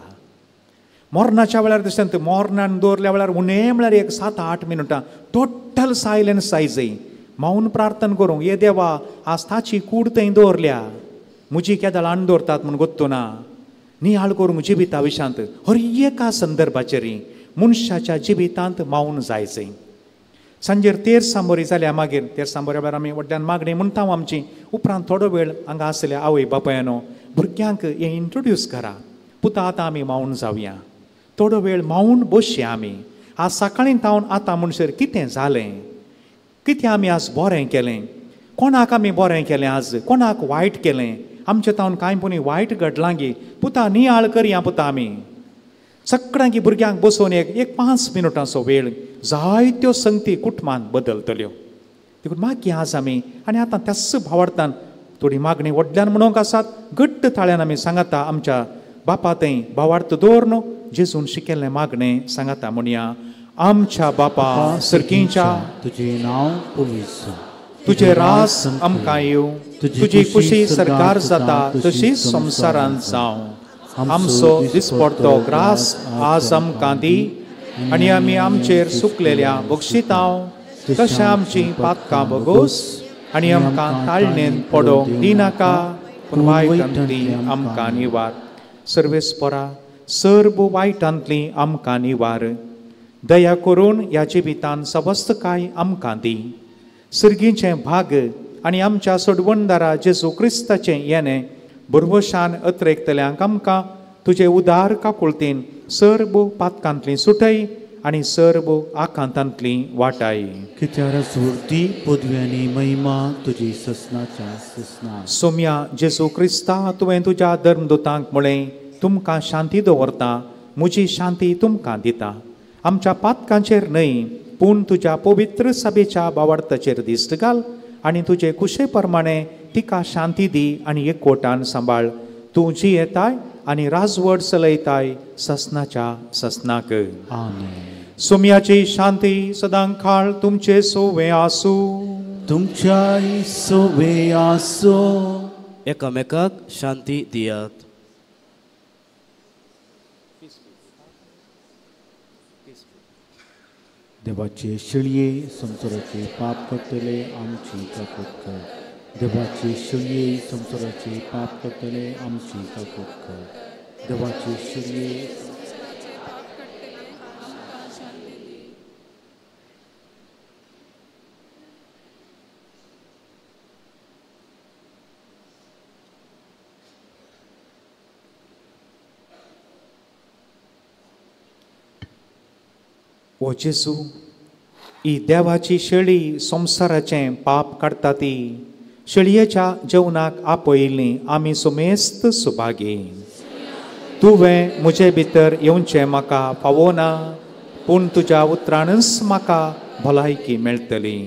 मरणाच्या वेळार दिसता मरणान दवरल्या वेळार उणें म्हळ्यार एक 7-8 मिनुटां टोटल सायलन्स जाय जंय मौन प्रार्थन करूंक. ये देवा, आज ताची कूड थंय दवरल्या, म्हजी केदळ हाडून दवरतात म्हूण गोत्तो ना. नियाळ करूंक जिविता विशांत हर एका संदर्भाचेर मनशाच्या जिवितांत मौन जाय जंय. सांजेर तेरसांबोरी जाल्या मागीर तेरसांबोऱ्या वेळार आमी व्हडल्यान मागणी म्हणटा आमची. उपरांत थोडो वेळ हांगा आसल्या आवय बापायनो भुरग्यांक हें इंट्रोड्यूस करा. पुता आतां आमी मौन जावया, थोडो वेळ मौन बसया आमी. आज सकाळीं तावन आतां म्हणसर कितें जालें, कितें आमी आज बरें केलें, कोणाक आमी बरें केलें, आज कोणाक वायट केलें, आमचे तावन कांय पुणी वायट घडलां गी. पुता नियाळ करया पुता आमी सगळ्यांकी भुरग्यांक बसोवन एक एक 5 मिनुटांचो वेळ जायत्यो संगती कुटुंबांत बदलतल्यो. देखून मागीर आज आमी आनी आतां त्याच भावार्थान थोडी मागणी व्हडल्यान म्हणूंक आसात. घट्ट ताळ्यान आमी सांगाता आमच्या बापा थंय भावार्थ दवर जेजून शिकयल्लें मागणें सांगाता म्हणया. आमच्या बापा सर्गीच्या, तुजें नांव पवित्र, तुजें रास आमकां येवं, तुजी खुशी सरकार जाता तशीच संवसारांत जावं. आमचो दिसपडतो ग्रास आज आमकां दी आनी आमी आमचेर सुकलेल्या बक्षितांव तशें आमची पातकां बगोस आनी आमकां ताळणेन पडोवंक दिनाका, पूण वायटांतली आमकां निवार. सर्वेस्परा, सर्व वायटांतली आमकां निवार. दया करून ह्या जिवितान सवस्तकाय आमकां दी. सर्गीचें भाग आनी आमच्या सोडवणदारा जेजू क्रिस्ताचें येणें भरवशान अत्रेकतल्यांक आमकां तुजे उदार काकुळतीन सर्व पातकांतली सुटय आनी सर्व आकांतांतली वाटाय. कित्यार सुर्ती पदवी आनी महिमा तुजी ससनाच्या ससना. सोम्या जेजू क्रिस्ता, तुवें तुज्या धर्मदूतांक म्हळें, तुमकां शांती दवरता, म्हजी शांती तुमकां दिता. आमच्या पातकांचेर न्हय पूण तुज्या पवित्र सभेच्या बावार्थाचेर दिश्ट घाल आनी तुजे कुशे प्रमाणे तिका शांती दी आनी एकवटान सांबाळ. तूं जियेताय आनी राजवट चलयताय ससनाच्या ससनाक. आमेन. सोम्याची शांती सदां काळ तुमचे सोवे आसूं. तुमच्याय सोवे आसूं. एकामेकाक शांती दियात. देवाचे शिळये संवसाराचे पाप करतले आमची काकूत कर. देवाचे शिळये संवसाराचे पाप करतले आमची काकूत कर. देवाचे शिळये. ओ जेजू, ही देवाची शेळी संवसाराचें पाप काडटा ती शेळयेच्या जेवणाक आपयल्ली आमी सुमेस्त सुभागी. तुवें म्हजे भितर येवचें म्हाका फावो ना, पूण तुज्या उतरानच म्हाका भलायकी मेळटली.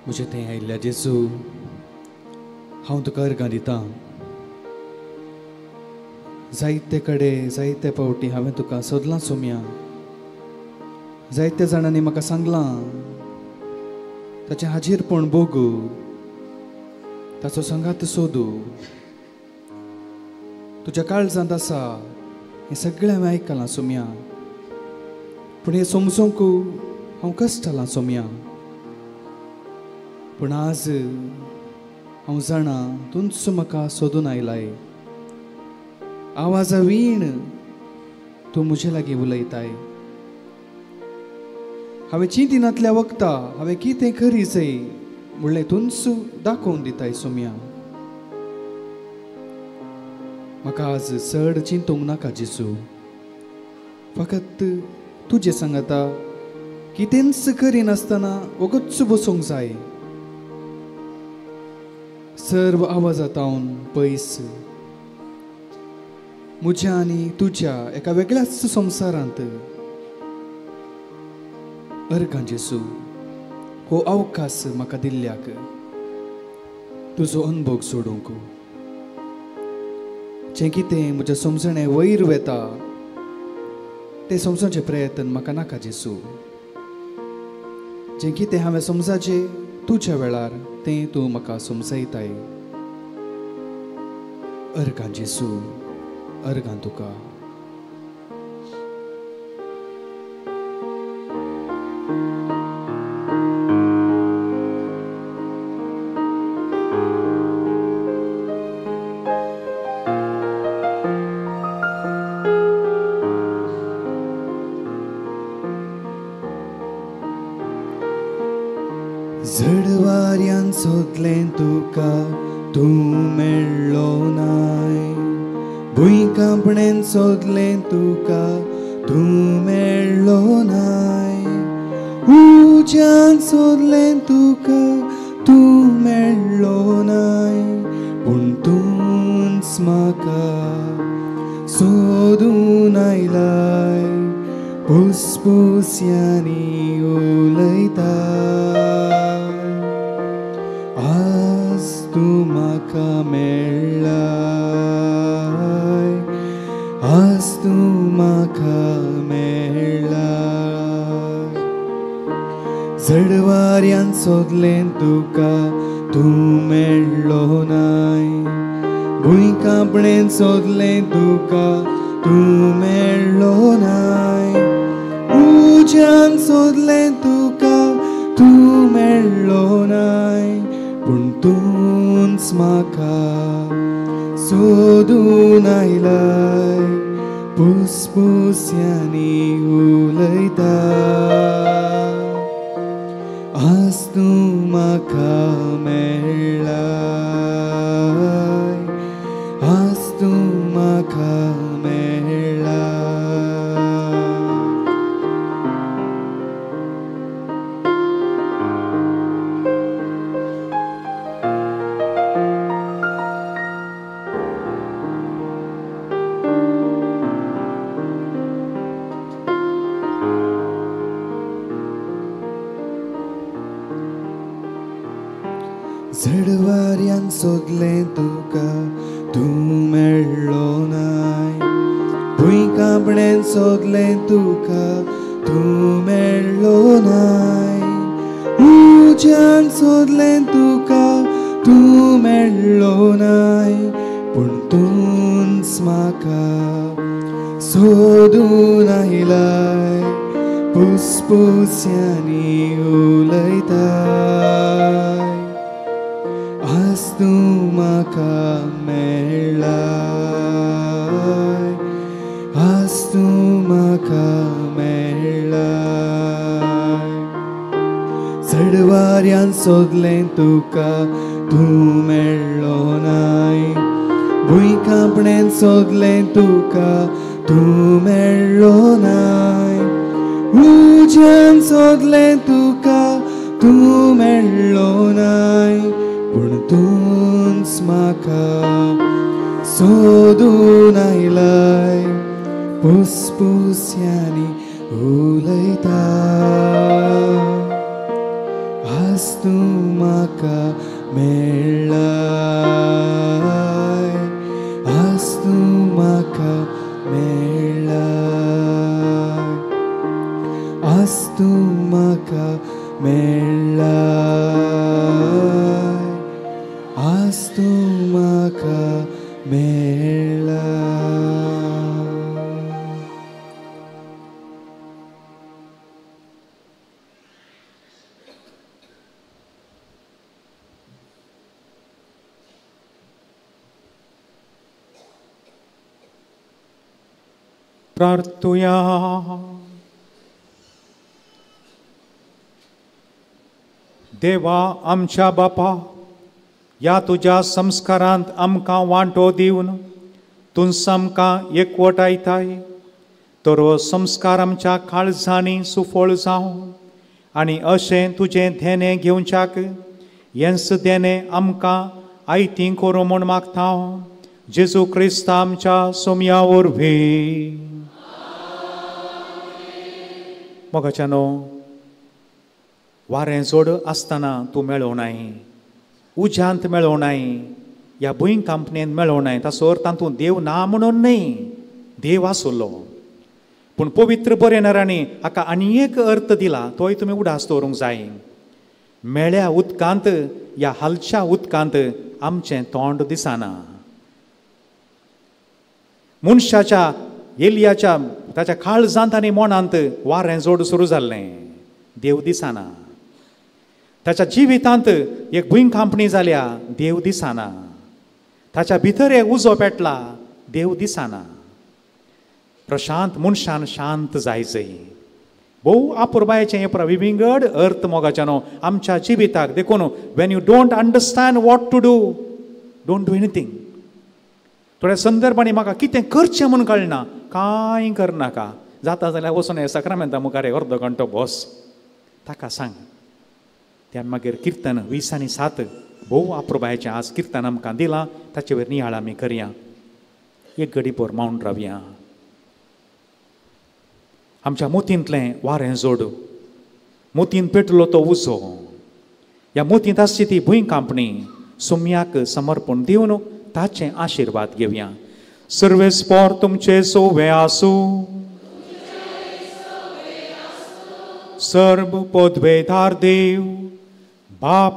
म्हजें थंय आयिल्ल्या जेजू, हांव तुका अर्गां दितां. जायते कडेन जायते फावटी हांवें तुका सोदलां सोम्या, जायते जाणांनी म्हाका सांगलां ताचें हाजीरपण भोगू, ताचो सांगात सोदू, तुज्या काळजांत आसा हें सगळें हांवें आयकलां सोम्या, पूण हें समजूंक हांव कश्टलां सोम्या. पूण आज हांव जाणा तूंच म्हाका सोदून आयलाय, आवाजा वीण तूं म्हजे लागीं उलयताय. हांवें चिंतिनातल्या वखता हांवें कितें खरी जाय म्हणलें तूंच दाखोवन दिताय सोम्या. म्हाका आज चड चिंतूंक नाका जेजू, फकत तुजें सांगाता कितेंच करिनासतना वगच बसूंक जाय. सर्व आवाजांत पयस म्हज्या आनी तुज्या एका वेगळ्याच संवसारांत. अर्गां जेजू, हो अवकाश म्हाका दिल्ल्याक तुजो अनभोग सोडूंक. जें कितें म्हज्या समजणे वयर वेता तें समजोवचें प्रयत्न म्हाका नाका जेजू. जें कितें हांवें समजाचें तुज्या वेळार तें तूं म्हाका समजयताय. अर्गां जेजू, अर्गां तुका. झडवाऱ्यान सोदलें तुका तूं मेळ्ळो नाय, भुंयकांपणेन सोदलें तुका तूं मेळ्ळो नाय, उज्यान सोदलें तुका तूं मेळ्ळो नाय, पूण तूंच म्हाका सोदून आयलाय, पुसपुस्यांनी उलयता. आज तूं म्हाका मेळ्ळाय, आज तूं म्हाका मेळ्ळाय. झडवाऱ्यान सोदलें तुका तूं मेळ्ळो नाय, भुंयकांपणेन सोदलें तुका तूं मेळ्ळो नाय, उज्यान सोदलें तुका तूं मेळ्ळो नाय, पूण तूंच म्हाका सोदून आयलाय, पुसपुस्यांनी उलयता. आज तूं म्हाका मेळ्ळाय, आज तूं म्हाका मेळ्ळाय. झडवाऱ्यान सोदलें तुका तूं मेळ्ळो नाय, भुंयकांपणेन सोदलें तुका तूं मेळ्ळो नाय, उज्यान सोदलें तुका तूं मेळ्ळो नाय, पूण तूंच म्हाका सोदून आयलाय, पुसपुस्यांनी उलयताय. आज तूं म्हाका मेळ्ळाय, आज तूं म्हाका मेळ्ळाय. झडवाऱ्यान सोदलें तुका तूं मेळ्ळो नाय, भुंयकांपणेन सोदलें तुका तूं मेळ्ळो नाय, उज्यान सोदलें तुका तूं मेळ्ळो नाय, पूण तूंच म्हाका सोदून आयलाय, पुसपुस्यांनी उलयता. आज तूं म्हाका मेळ्ळाय, आज तूं म्हाका मेळ्ळाय, आज तूं म्हाका मेळ्ळाय, आज तूं म्हाका मेळ्ळाय. प्रार्थुया. देवा आमच्या बापा, ह्या तुज्या संस्कारांत आमकां वांटो दिवन तूं आमकां एकवटायताय, तर हो संस्कार आमच्या काळजांनी सुफळ जावं आनी अशें तुजें धेणें घेवच्याक हेंच देणें आमकां आयतीं करूं म्हूण मागता, जेजू क्रिस्त आमच्या सोमया वरवीं. मोगाच्यानो, वारें जोड आसतना तूं मेळोनाय, उज्यांत मेळोनाय, ह्या भूंय कंपनीन मेळोनाय. ताचो अर्थ तातूंत देव ना म्हणून न्हय, देव आसलो. पूण पवित्र बरयणारांनी हाका आनी एक अर्थ दिला, तोय तुमी उडास दवरूंक जाय. मेळ्या उदकांत ह्या हालच्या उदकांत आमचें तोंड दिसना. मनशाच्या एलियाच्या ताच्या काळजांत आनी मनांत वारें जोड सुरू जाल्लें, देव दिसना. ताच्या जिवितांत एक भूंय कांपणी जाल्या, देव दिसना. ताच्या भितर एक उजो पेटला, देव दिसना. प्रशांत मनशान शांत जायचें. भोव आपुरबायेचें हें विविंगड अर्थ मोगाच्यानो आमच्या जिविताक. देखून when you don't understand what to do, don't do anything. थोड्या संदर्भांनी म्हाका कितें करचें म्हूण कळना, कांय करनाका. जाता जाल्यार वचून साक्रामेंता मुखार एक अर्दो घंटो बस, ताका सांग. त्या मागीर किर्तन 20 आनी 7 भोव आपुरबायेचें आज किर्तन आमकां दिलां, ताचे वयर नियाळ आमी करया. एक घडी भर मावन रावया. आमच्या मोतींतलें वारें जोड, मोतीन पेटलो तो उजो, ह्या मोतींत आसची ती भूंय कांपणी सुम्याक समर्पण दिवन ताचे आशिर्वाद घेवया. सर्वेस्पोर तुमचे सोवे आसूं. सर्व पदवेदार देव बाप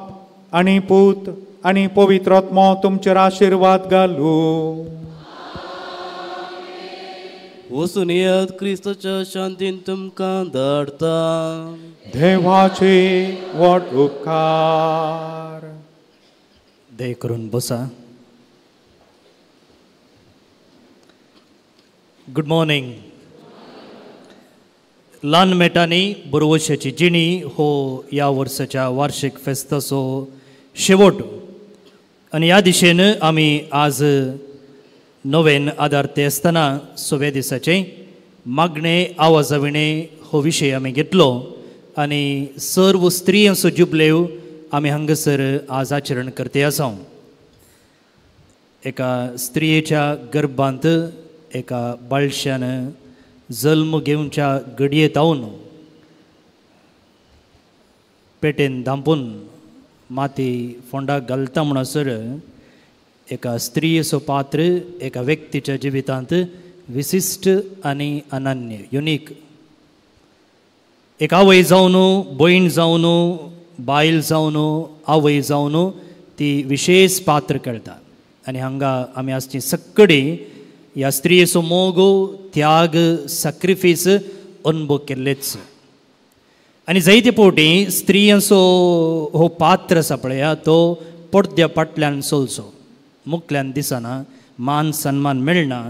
आनी पूत आनी पवित्र आत्मो तुमचेर आशिर्वाद घालूं. वचून येयात, क्रिस्ताच्या शांतीन तुमकां धाडटा. देवाचे व्हड उपकार. दया करून बसा. Good morning. ल्हान मेटांनी बरवशाची जिणी हो ह्या वर्साच्या वार्षिक फेस्ताचो शेवट आनी ह्या दिशेन आमी आज नवेन आदार ते आसतना सव्या दिसाचें मागणे आवाजा विणे हो विशय आमी घेतलो आनी सर्व स्त्रियांचो जुबलेव आमी हांगासर आज आचरण करते आसा. एका स्त्रियेच्या गर्भांत एका बाळशान जल्म घेवच्या घडयेत हावन पेटेन धांपून माती फोंडाक घालता म्हणसर एका स्त्रियेचो पात्र एका व्यक्तीच्या जिवितांत विशिश्ट आनी अनन्य युनीक. एक आवय जावन, भयण जावन, बायल जावन, आवय जावन ती विशेष पात्र खेळटा. आनी हांगा आमी आसची सक्कडी ह्या स्त्रियेचो मोग, त्याग, सॅक्रिफीस अनुभव केल्लेच. आनी जायते फावटी स्त्रियांचो हो पात्र आसा पळया तो पडद्या फाटल्यान चलचो, मुखल्यान दिसना, मान सन्मान मेळना,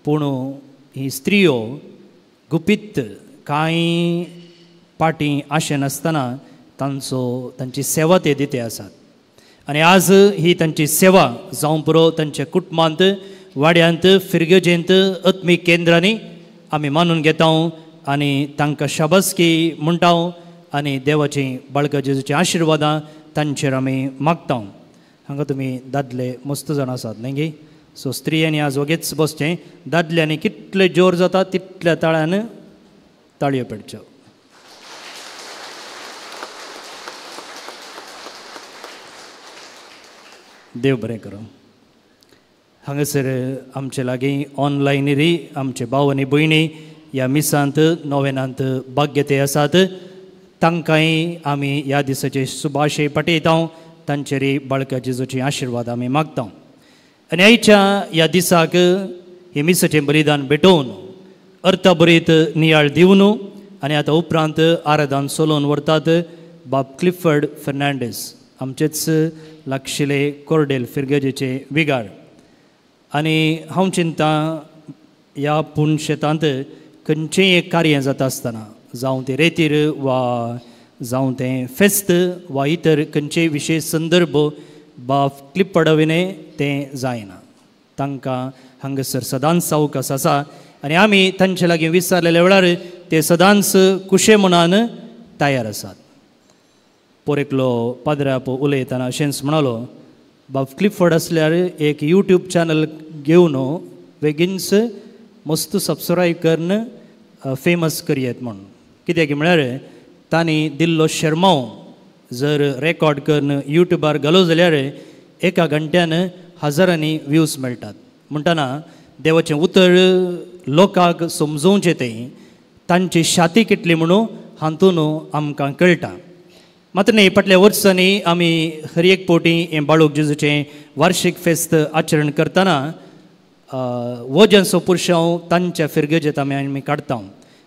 पूण ही स्त्रियो गुपीत कांय पाटी आशे नासतना तांचो तांची सेवा ते दिते आसात. आनी आज ही तांची सेवा जावं पुरो तांच्या कुटुंबांत, वाड्यांत, फिरगजेंत, आत्मीक केंद्रांनी आमी मानून घेता आनी तांकां शाबासकी म्हणटा आनी देवाची बाळका जेजूची आशिर्वादां तांचेर आमी मागता. हांगा तुमी दादले मस्त जाण आसात न्ही गे? सो स्त्रियांनी आज वगेच बसचें, दादल्यांनी कितले जोर जाता तितल्या ताळ्यान ताळयो पेटच्यो. देव बरें करूं. हांगासर आमचे लागीं ऑनलायनरी आमचे भाव आनी भयणी ह्या मिसांत नोवेनांत भाग्यते आसात, तांकांय आमी ह्या दिसाचे शुभाशय पाठयता. तांचेरय बाळका जेजूचे आशिर्वाद आमी मागता. आनी आयच्या ह्या दिसाक हे मिसाचें बलिदान भेटोवन अर्थाभरीत नियाळ दिवन आनी आतां उपरांत आराधन सोलोवन व्हरतात बाब क्लिफर्ड फर्नांडीस, आमचेच लागशिले कोर्डेल फिरगजेचे विगार. आनी हांव चिंता ह्या पूण शेतांत खंयचेंय एक कार्य जाता आसतना, जावं तें रेतीर वा जावं तें फेस्त वा इतर खंयचेय विशेश संदर्भ बाब क्लिफर्डा विणे तें जायना. तांकां हांगासर सदांच सावकास आसा आनी आमी तांचे लागीं विचारलेल्या वेळार ते सदांच कुशे मनान तयार आसात. पोर एकलो पाद्राप उलयतना अशेंच म्हणालो, बाब क्लिफर्ड आसल्यार एक यूट्यूब चॅनल घेवन बेगीनच मस्त सबस्क्रायब करून फेमस करयेत म्हूण. कित्याक म्हळ्यार तांणी दिल्लो शेरमांव जर रेकॉर्ड करून यूट्यूबार घालो जाल्यार एका घंट्यान हजारांनी व्यूज मेळटात. म्हणटना देवाचें उतर लोकांक समजोवचें तें तांची शाती कितली म्हणून हातून आमकां कळटा. मात्र न्ही, फाटल्या वर्सांनी आमी हर एक फावटी हें बाळूक जेजूचें वार्शीक फेस्त आचरण करतना वजनचो पुरशांव तांच्या फिरगजेत आमी काडटा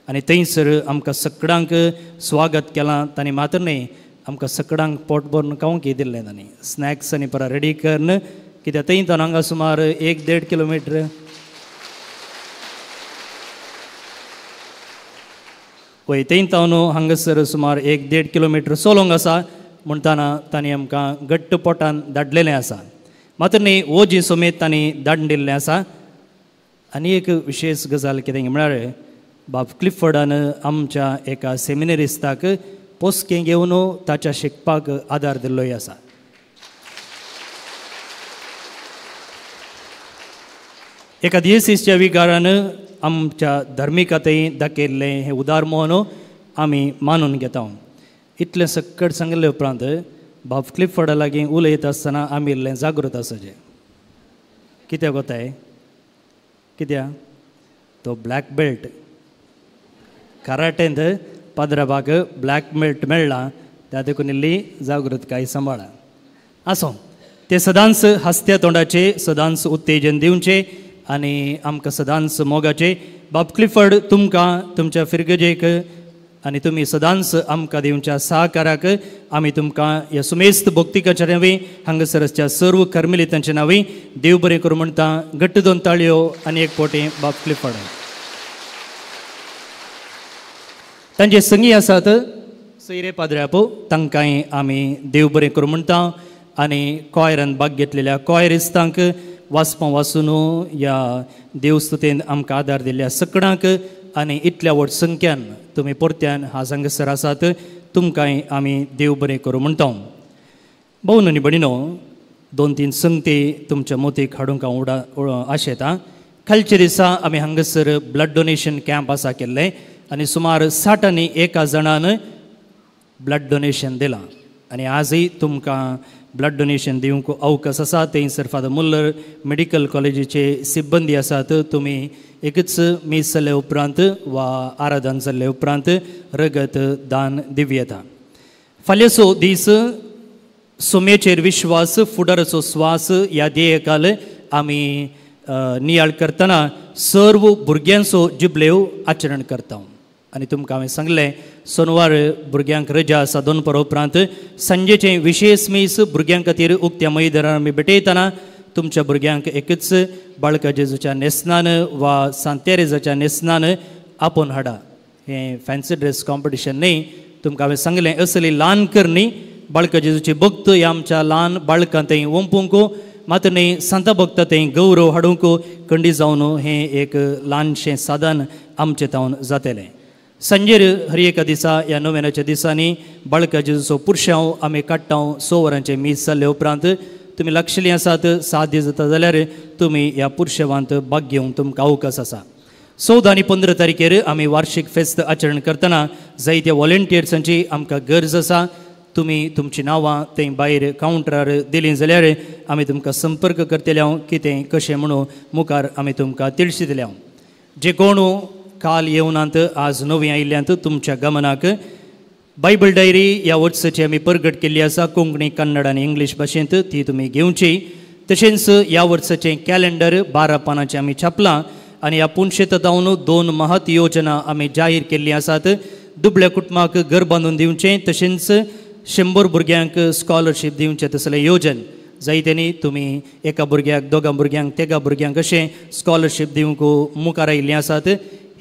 आनी थंयसर आमकां सगळ्यांक स्वागत केलां. तांणी मात्र न्ही आमकां सगळ्यांक पोट भरून खावंक दिल्लें तांणी स्नॅक्स आनी परत रेडी करून, कित्याक थंय तांकां हांगा सुमार 1-1.5 किलोमिटर वय थंय तावन हांगासर सुमार 1-1.5 किलोमिटर सोलोंग आसा. म्हणटना तांणी आमकां घट्ट पोटान धाडलेलें आसा. मात्र न्ही ओजी समेत तांणी धाडून दिल्लें आसा. आनी एक विशेश गजाल कितें म्हळ्यार बाब क्लिफर्डान आमच्या एका सेमिनरिस्ताक पोसकें घेवन ताच्या शिकपाक आदार दिल्लोय आसा. एका दियेसीसच्या विगारान आमच्या धार्मिकांतय दाखयल्लें हें उदार मोहन आमी मानून घेता. इतलें सक्कड सांगले उपरांत बाब क्लिफर्डा लागीं उलयता आसतना आमी इल्लें जागृत आसचें. कित्याक वताय कित्याक तो ब्लॅक बेल्ट कराटेंत पाद्राबाक ब्लॅक बेल्ट मेळ्ळा, त्या देखून इल्ली जागृतकाय सांबाळा. आसूं, ते सदांच हास्त्या तोंडाचे सदांच उत्तेजन दिवचें आनी आमकां सदांच मोगाचे. बाब क्लिफर्ड तुमकां तुमच्या फिरगजेक आनी तुमी सदांच आमकां दिवच्या सहकाराक आमी तुमकां ह्या सुमेस्त भक्तिकाच्या नांवी हांगासरच्या सर्व कर्मिलितांच्या नांवी देव बरें करूं म्हणटा. घट्ट 2 ताळयो आनी एक पोटे बाब क्लिफर्ड. तांचे संगी आसात सैरे पाद्र्यापो, तांकांय आमी देव बरें करूं म्हणटा. आनी कॉयरान भाग घेतलेल्या कॉयरिस्तांक वाचपां वाचून ह्या देवस्तुतेन आमकां आदार दिल्ल्या सगळ्यांक आनी इतल्या व्हड संख्यान तुमी परत्यान हांगासर हांगासर आसात, तुमकांय आमी देव बरें करूं म्हणटा. भोवन आनी भयणीनो, 2-3 संगती तुमच्या मोतीक हाडूंक हांव आशेतां. कालच्या दिसा आमी हांगासर ब्लड डोनेशन कॅम्प आसा केल्लें आनी सुमार 60 आनी 1 जाणान ब्लड डोनेशन दिलां आनी आजय तुमकां ब्लड डोनेशन दिवंक अवकाश आसा. थंयसर फादर मुल्लर मेडिकल कॉलेजीचे सिब्बंदी आसात. तुमी एकच मीस जाल्ले उपरांत वा आराधन जाल्ले उपरांत रगत दान दिवं येता. फाल्यांचो दीस सुमेचेर विश्वास फुडाराचो स्वास ह्या ध्येयकाल आमी नियाळ करतना सर्व भुरग्यांचो जिबलेव आचरण करता. आनी तुमकां हांवें सांगलें सोनवार भुरग्यांक रजा आसा. दोनपरा उपरांत सांजेचें विशेश मीस भुरग्यां खातीर उक्त्या मैदानार आमी भेटयतना तुमच्या भुरग्यांक एकच बाळका जेजूच्या न्हेसणान वा सांतेरेजाच्या न्हेसणान आपोवन हाडा. हें फॅन्सी ड्रेस कॉम्पिटिशन न्ही. तुमकां हांवें सांगलें असली ल्हान करणी बाळका जेजूची भक्त ह्या आमच्या ल्हान बाळकां थंय ओंपूंक मात्र न्ही सांता भक्ता थंय गौरव हाडूंक कंडी जावन हें एक ल्हानशें साधन आमचें तावन जातलें. सांजेर हर एका दिसा ह्या नोवेनाच्या दिसांनी बाळका जेजूचो पुरशांव आमी काडटा. 6 वरांचें मीस जाल्ले उपरांत तुमी लक्षली आसात 7 दीस जाता जाल्यार तुमी ह्या पुरशेवांत भाग घेवंक तुमकां अवकाश आसा. 14 आनी 15 तारखेर आमी वार्षिक फेस्त आचरण करतना जायत्या वॉलंटियर्सांची आमकां गरज आसा. तुमी तुमची नांवां थंय भायर कावंटरार दिलीं जाल्यार आमी तुमकां संपर्क करतले हांव कितें कशें म्हणून मुखार आमी तुमकां तिळशितले हांव. जे कोण काल येवनात आज नवीं आयिल्ल्यांत तुमच्या गमनाक बायबल डायरी ह्या वर्साची आमी परगट केल्ली आसा कोंकणी, कन्नड आनी इंग्लीश भाशेंत, ती तुमी घेवची. तशेंच ह्या वर्साचें कॅलेंडर 12 पानांचें आमी छापलां आनी ह्या पुनशेंत जावन 2 महत योजना आमी जाहीर केल्ली आसात. दुबळ्या कुटुंबाक घर बांदून दिवचें तशेंच 100 भुरग्यांक स्कॉलरशीप दिवचें तसलें योजन जायत्यांनी तुमी एका भुरग्याक, दोगां भुरग्यांक, तेगा भुरग्यांक अशें स्कॉलरशीप दिवंक मुखार आयिल्लीं आसात.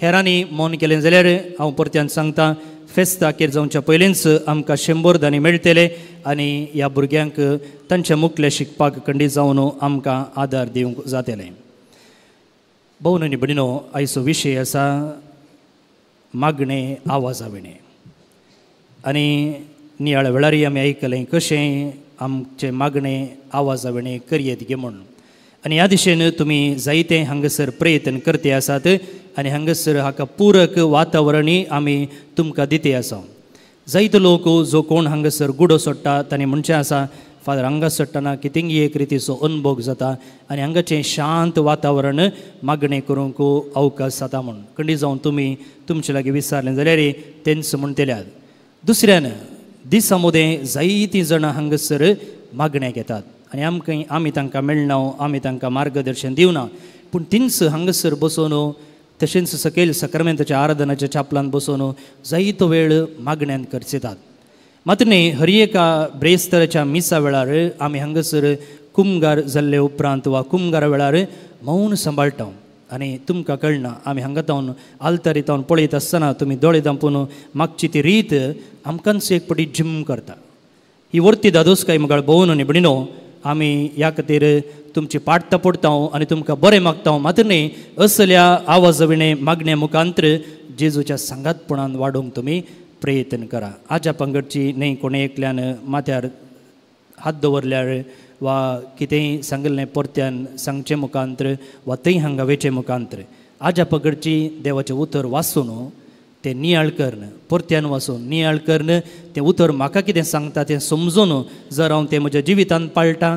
हेरांनी मौन केलें जाल्यार हांव परत्यान सांगता फेस्ता अखेर जावच्या पयलींच आमकां 100 दानी मेळटले आनी ह्या भुरग्यांक तांच्या मुखले शिकपाक खंडीत जावन आमकां आदार दिवंक जातले. भोवन आनी भयणीनो, आयचो विशय आसा मागणें आवाजा विणें. आनी नियाळ वेळारय आमी आयकलें कशें आमचें मागणें आवाजा विणें करयेत गे म्हूण. आनी ह्या दिशेन तुमी जायते हांगासर प्रयत्न करते आसात आनी हांगासर हाका पूरक वातावरणूय आमी तुमकां दिते आसा. जायतो लोक जो कोण हांगासर गुडो सोडटा तांणी म्हणचें आसा फादर हांगा सोडटना कितेंय एक रितीचो अनुभव जाता आनी हांगाचें शांत वातावरण मागणें करूंक अवकाश जाता म्हूण. खंडीत जावन तुमी तुमचे लागीं विचारलें जाल्यार तेंच म्हणटल्यात. दुसऱ्यान दिसा मदें जायतीं जाणां हांगासर मागण्याक येतात आनी आमकां आमी तांकां मेळना, आमी तांकां मार्गदर्शन दिवना, पूण तींच हांगासर बसून तशेंच सकयल सक्रामेंताच्या आराधनाच्या छापलान बसून जायतो वेळ मागण्यान खर्चितात. मात्र न्ही हर एका ब्रेस्तराच्या मिसा वेळार आमी हांगासर कुमगार जाल्ले उपरांत वा कुमगारा वेळार मौन सांबाळटा आनी तुमकां कळना आमी हांगा तावन आल्तारी तावन पळयत आसतना तुमी दोळे धांपून मागची ती रीत आमकांच एक पटी जिम करता. ही वर्ती दादोसकाय मुखार भोवन आनी भयणीनो, आमी ह्या खातीर तुमची पाट पडटा आनी तुमकां बरें मागता. मात्र न्ही असल्या आवाजा विणें मागण्या मुखांतर जेजूच्या सांगातपणान वाडोवंक तुमी प्रयत्न करा. आज्या पंगडची न्ही कोणें एकल्यान माथ्यार हात दवरल्यार वा कितेंय सांगिल्लें परत्यान सांगचें मुखांतर वा थंय हांगा वेचें मुखांतर आज्या पंगडची देवाचें उतर वाचून तें नियाळ करून परत्यान वाचून नियाळ करून तें उतर म्हाका कितें सांगता तें समजून जर हांव तें म्हज्या जिवितांत पाळटा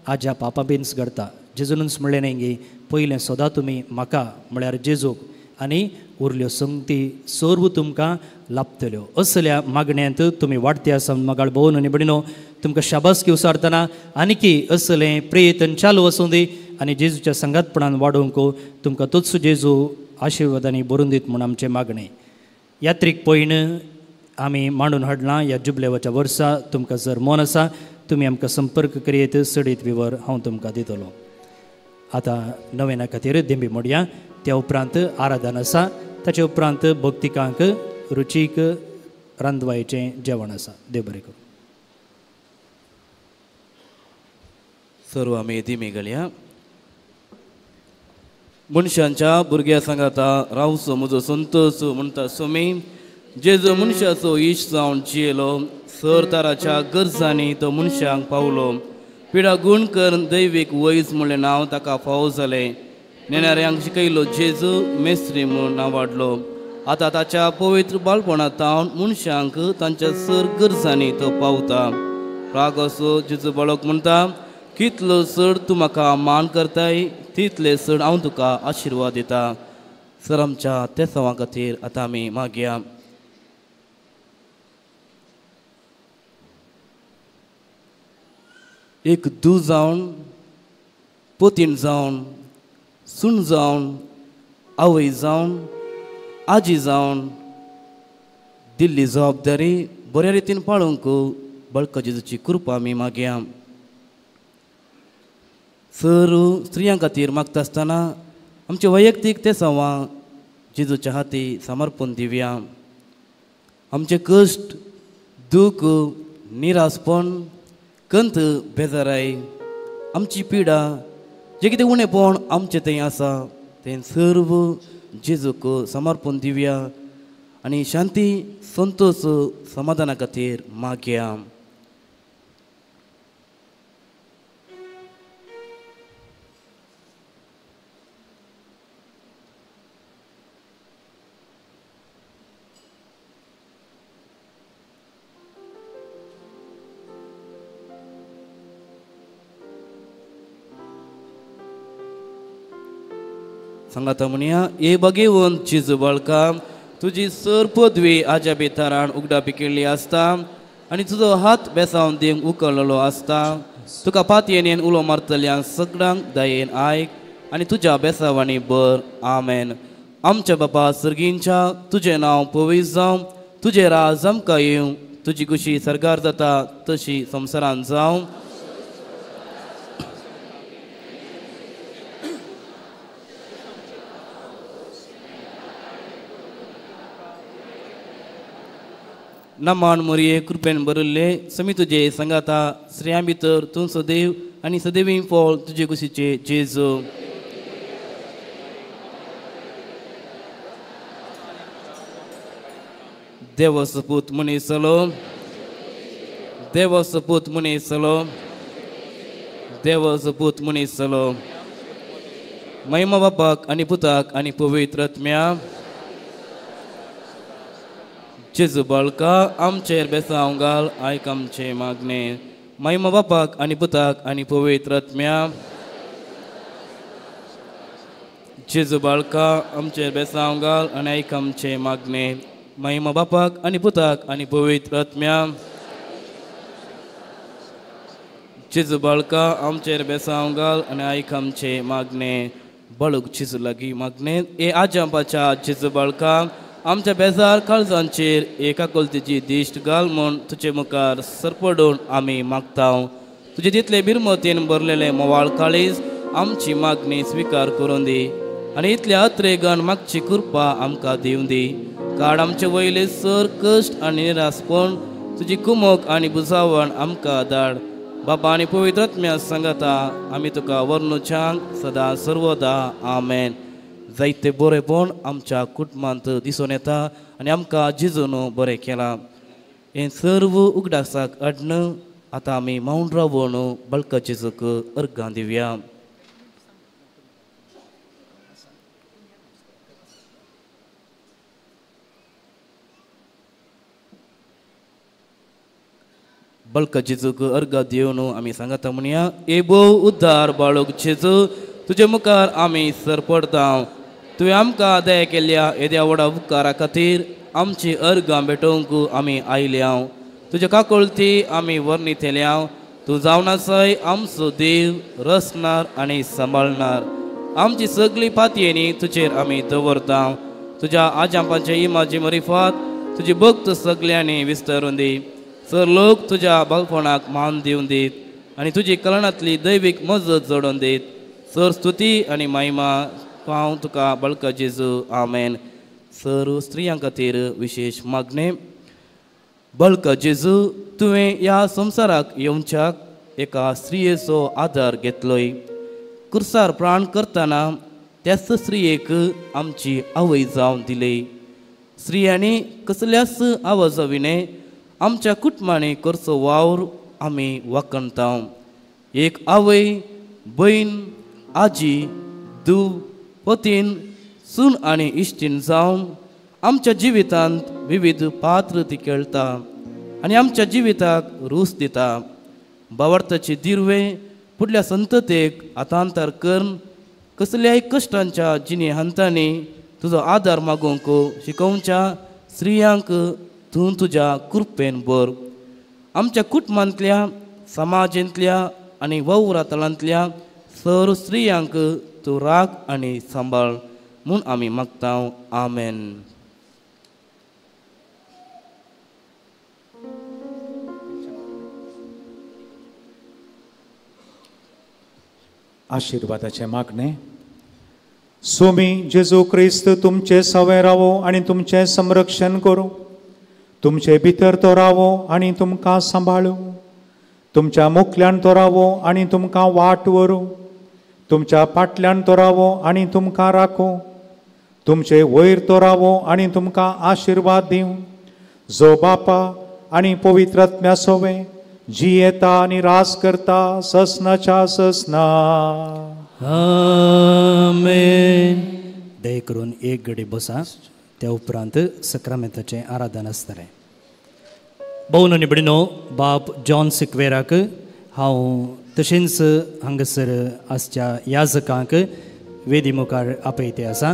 आज्या पापा बीन्स घडता. जेजूनच म्हणलें न्ही गे पयलें सदां तुमी म्हाका म्हळ्यार जेजूक आनी उरल्यो संगती सर्व तुमकां लाभतल्यो. असल्या मागण्यांत तुमी वाडते आसा मगाळ भोवन आनी भयणीनो, तुमकां शाबासकी उसारतना आनीकी असलें प्रयत्न चालू आसूं दी आनी जेजूच्या सांगातपणान वाडोवंक तुमकां तोच जेजू आशिर्वादांनी भरून दीत म्हूण आमचें मागणें. यात्रीक पयण आमी मांडून हाडलां ह्या जुबलेवाच्या वर्सा. तुमकां जर मन आसा तुमी आमकां संपर्क करयेत, सडीत विवर हांव तुमकां दितलो. आतां नवेना खातीर दिंबी मोडया, त्या उपरांत आराधन आसा, ताचे उपरांत भक्तिकांक रुचीक रांदवायेचें जेवण आसा. देव बरें करूं. सर्व आमी दिमी घालया. मनशांच्या भुरग्या सांगाता रावचो म्हजो संतोष म्हणटा स्वामी जेजो मनशाचो इश्ट जावन जियेलो सर ताराच्या गरजांनी तो मनशांक पावलो पिडा गूण करून दैवीक वैज म्हणलें नांव ताका फावो जालें नेणाऱ्यांक शिकयलो जेजू मेस्त्री म्हूण नांव वाडलो आतां ताच्या पवित्र बाळपणांत मनशांक तांच्या सर गरजांनी तो पावता राग असो जेजू बाळक म्हणटा कितलो चड तूं म्हाका मान करताय तितले चड हांव तुका आशिर्वाद दिता. सर आमच्या तेसांवा खातीर आतां आमी मागया. एक दू जावन पोतीण जावन सून जावन आवय जावन आजी जावन दिल्ली जबाबदारी बऱ्या रितीन पाळूंक बळका जेजूची कृपा आमी मागया. सर स्त्रियां खातीर मागता आसतना आमचे वैयक्तीक तेसांवां जेजूच्या हाती समर्पण दिवया. आमचे कश्ट दूख निरासपण कंत बेजाराय आमची पिडा जे कितें उणेपण आमचें थंय आसा तें सर्व जेजूक समर्पण दिवया आनी शांती संतोष समाधाना खातीर मागया. सांगाता म्हणया ए बगेवन जेजू बाळका तुजी सर पदवी आज्या भितरान उगडापी केल्ली आसता आनी तुजो हात बेसावन दिवंक उखललो आसता. तुका पातयेन उलो मारतल्या सगळ्यांक दयेन आयक आनी तुज्या बेसावांनी बर. आमेन. आमच्या बापा सर्गींच्या तुजें नांव पवित्र जावं, तुजें राज आमकां येवं, तुजी खुशी सरकार जाता तशी संवसारान जावं. नमान मोरये कृपेन बरयल्ले समी तुजे सांगाता स्त्रियां भितर तूं सदैव आनी सदैवी फळ तुजे कुशीचे जेजू. देवा सपूत मनीस जालो, देवा सपूत मनीस जालो, देवा सपूत मनीस जालो. महिमा बापाक आनी पुताक आनी पवित्र आत्म्या. जेजू बाळका आमचेर बेसांव घाल, आयक आमचें मागणें. महिमा बापाक आनी पुताक आनी पवित्र आत्म्या. जेजू बाळका आमचेर बेसांव घाल आनी आयक आमचें मागणें. महिमा बापाक आनी पुताक आनी पवित्र आत्म्या. जेजू बाळका आमचेर बेसांव घाल आनी आयक आमचें मागणें. बाळूक जेजू लागीं मागणें. ए आजांपाच्या जेजू बाळका आमच्या बेजार काळजांचेर एका कोलतेची दिश्ट घाल म्हूण तुजे मुखार सरपडून आमी मागता. तुजे तितले बिरमतीन भरलेले मोवाळ काळीज आमची मागणी स्विकार करून दी आनी इतल्या अत्रेगान मागची कृपा आमकां दिवं दी. काड आमचे वयले सर कश्ट आनी निरासपण तुजी कुमक आनी बुजावण आमकां धाड. बाबा आनी पवित्र आत्म्या सांगाता आमी तुका वर्णुच्यांक सदां सर्वदा. आमेन. जायते बरेंपण आमच्या कुटुंबांत दिसून येता आनी आमकां जेजून बरें केलां. हें सर्व उगडासाक हाडून आतां आमी मौन रावून बाळका जेजूक अर्गां दिवया. बाळका जेजूक अर्गां दिवन आमी सांगता म्हणया ए भोव उद्धार बाळूक जेजू तुजे मुखार आमी सरपडता. तुवें आमकां दया केल्ल्या येद्या व्हडा उपकारा खातीर आमची अर्गां भेटोवंक आमी आयल्या. तुज्या काकुळती आमी वर्णितल्या. तूं जावन आसाय आमचो देव, रचणार आनी सांबाळणार. आमची सगळी पातयेनी तुजेर आमी दवरता. तुज्या आजांपांचे इमाजी मरिफात तुजी भक्त सगल्यांनी विस्तारून दी. सर लोक तुज्या बालपणाक मान दिवन दीत आनी तुजी कलनांतली दैवीक मजत जोडून दीत. सर स्तुती आनी महिमा पाव तुका बाळका जेजू. आमेन. सर स्त्रियां खातीर विशेश मागणें. बाळका जेजू तुवें ह्या संवसाराक येवच्याक एका स्त्रियेचो आदार घेतलोय. कुर्सार प्राण करतना त्याच स्त्रियेक आमची आवय जावन दिली. स्त्रियांनी कसल्याच आवाजा विणें आमच्या कुटुंबांनी करचो वावर आमी वाखणता. एक आवय, भयण, आजी, धूव, पतीन, सून आनी इश्टीन जावन आमच्या जिवितांत विविध पात्र ती खेळटा आनी आमच्या जिविताक रूच दिता. बावडताची दिर्वे फुडल्या संततेक हातांतर करून कसल्याय कश्टांच्या जिणे हंतांनी तुजो आदार मागूंक शिकोवच्या स्त्रियांक तूं तुज्या कृपेन भर. आमच्या कुटुंबांतल्या, समाजांतल्या आनी वावरातलांतल्या सर स्त्रियांक तूं राख आनी सांबाळ म्हूण आमी मागता. आमेन. आशिर्वादाचें मागणें. स्वामी जेजू क्रिस्त तुमचे सवे रावो आनी तुमचें संरक्षण करूं. तुमचे भितर तो रावो आनी तुमकां सांबाळूं. तुमच्या मुखल्यान तो रावो आनी तुमकां वाट व्हरूं. तुमच्या फाटल्यान तो रावो आनी तुमकां राखूं. तुमचे वयर तो रावो आनी तुमकां आशिर्वाद दिवं. जो बापा आनी पवित्र आत्म्या सोवे जियेता आनी रास करता ससनाच्या ससना. आमेन. दया करून एक घडी बसा. त्या उपरांत सक्रामेंताचें आराधन आसतलें. भोवन आनी भयणीनो, बाप जॉन सिक्वेराक हांव तशेंच हांगासर आसच्या याजकांक वेदी मुखार आपयते आसा.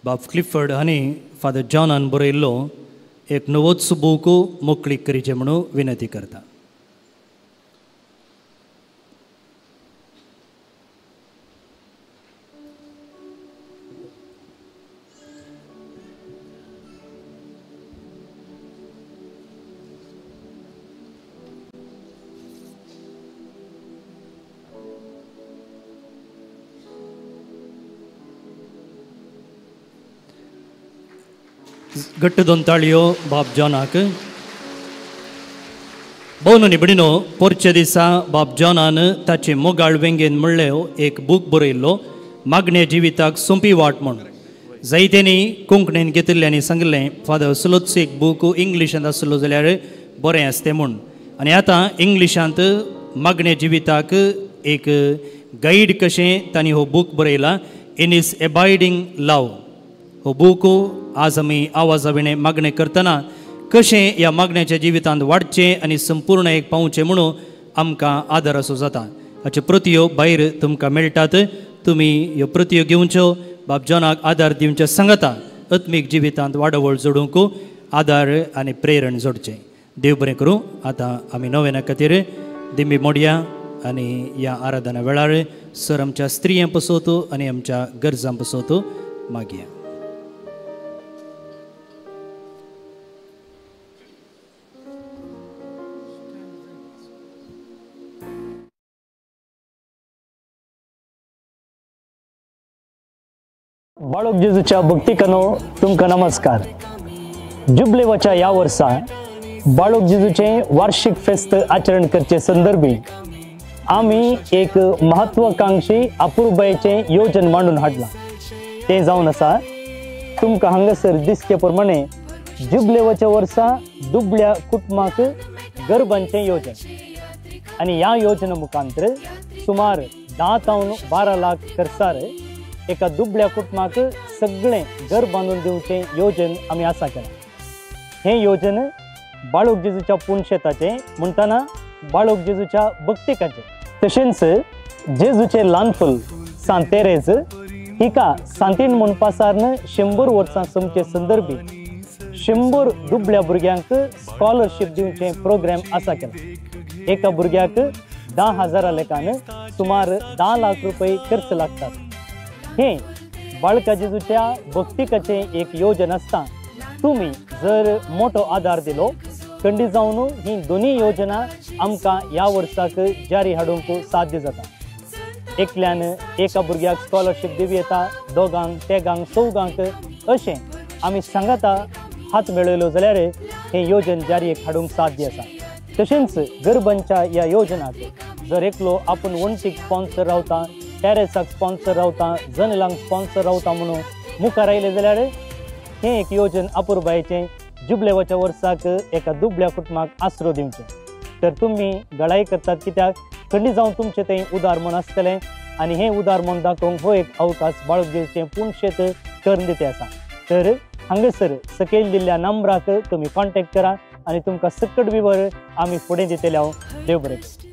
बाब क्लिफर्ड हांणी फादर जॉनान बरयल्लो एक नवोच बूक मोकळीक करीचें म्हणून विनंती करता. घट्ट दोन ताळयो बाब जॉनाक. भोवन निबडिनो पोरच्या दिसा बाब जॉनान ताचे मोगाळ वेंगेन म्हणलें एक बूक बरयल्लो मागण्या जिविताक सोंपी वाट म्हूण. जायत्यांनी कोंकणीन घेतिल्ल्यांनी सांगिल्लें फादर असलोच एक बूक इंग्लिशांत आसलो जाल्यार बरें आसतें म्हूण. आनी आतां इंग्लिशांत मागण्या जिविताक एक गायड कशें तांणी हो बूक बरयला इन is एबायडींग लव. हो बूक आज आमी आवाजा विणें मागणें करतना कशें ह्या मागण्याच्या जिवितांत वाडचें आनी संपूर्ण एक पावचें म्हणून आमकां आदार असो जाता. हाच्यो प्रतियो भायर तुमकां मेळटात, तुमी ह्यो प्रतियो घेवच्यो, बाब जॉनाक आदार दिवचे सांगता आत्मीक जिवितांत वाडवळ जोडूंक आदार आनी प्रेरण जोडचें. देव बरें करूं. आतां आमी नोवेना खातीर दिंबी मोडया आनी ह्या आराधना वेळार सर आमच्या स्त्रियां पसोवतो आनी आमच्या गरजां पसोवतो मागया. बाळक जेजूच्या भक्तिकानो तुमकां नमस्कार. जुबलेवाच्या ह्या वर्सा बाळक जेजूचें वार्षिक फेस्त आचरण करचे संदर्भी आमी एक महत्वाकांक्षी अपुरबायेचें योजन मांडून हाडलां. तें जावन आसा तुमकां हांगासर दिसचे प्रमाणे जुबलेवाच्या वर्सा दुबळ्या कुटुंबाक गरबांचें योजन आनी ह्या योजना मुखांतर सुमार 10 तावन 12 लाख खर्चार एका दुबळ्या कुटुंबाक सगळें घर बांदून दिवचें योजन आमी आसा केलां. हें योजन बाळक जेजूच्या पुनशेताचें म्हणटना बाळक जेजूच्या भक्तिकाचें तशेंच जेजूचें ल्हानफूल सांत तेरेज हिका सांतीन म्हूण पासारन 100 वर्सां सोमचे संदर्भी 100 दुबळ्या भुरग्यांक स्कॉलरशीप दिवचें प्रोग्राम आसा केलां. एका भुरग्याक 10,000 लेखान सुमार 10 लाख रुपये खर्च लागतात. हें बाळका जेजूच्या भक्तिकाचें एक योजन आसता. तुमी जर मोठो आदार दिलो खंडीत जावन ही दोनूय योजना आमकां ह्या वर्साक जारी हाडूंक साध्य जाता. एकल्यान एका भुरग्याक स्कॉलरशीप दिवं येता, दोगांक, तेगांक, चौगांक अशें आमी सांगाता हात मेळयलो जाल्यार हें योजन जारी हाडूंक साध्य आसा. तशेंच गरबांच्या ह्या योजनाक जर एकलो आपूण वण्टीक स्पॉन्सर रावता, टॅरेसाक स्पॉन्सर रावता, जनेलांक स्पॉन्सर रावता म्हणून मुखार आयलें जाल्यार हें एक योजन अपुरबायेचें जुबलेवाच्या वर्साक एका दुबळ्या कुटुंबाक आसरो दिवचें. तर तुमी गळाय करतात कित्याक खंडीत जावन तुमचें तें उदार मन आसतलें आनी हें उदार मन दाखोवंक हो एक अवकाश बाळक जेजूचें पुनशेत करून दिते आसा. तर हांगासर सकयल दिल्ल्या नंबराक तुमी कॉन्टेक्ट करा आनी तुमकां सकट विवर आमी फुडें दितले. हांव देव बरें करूं.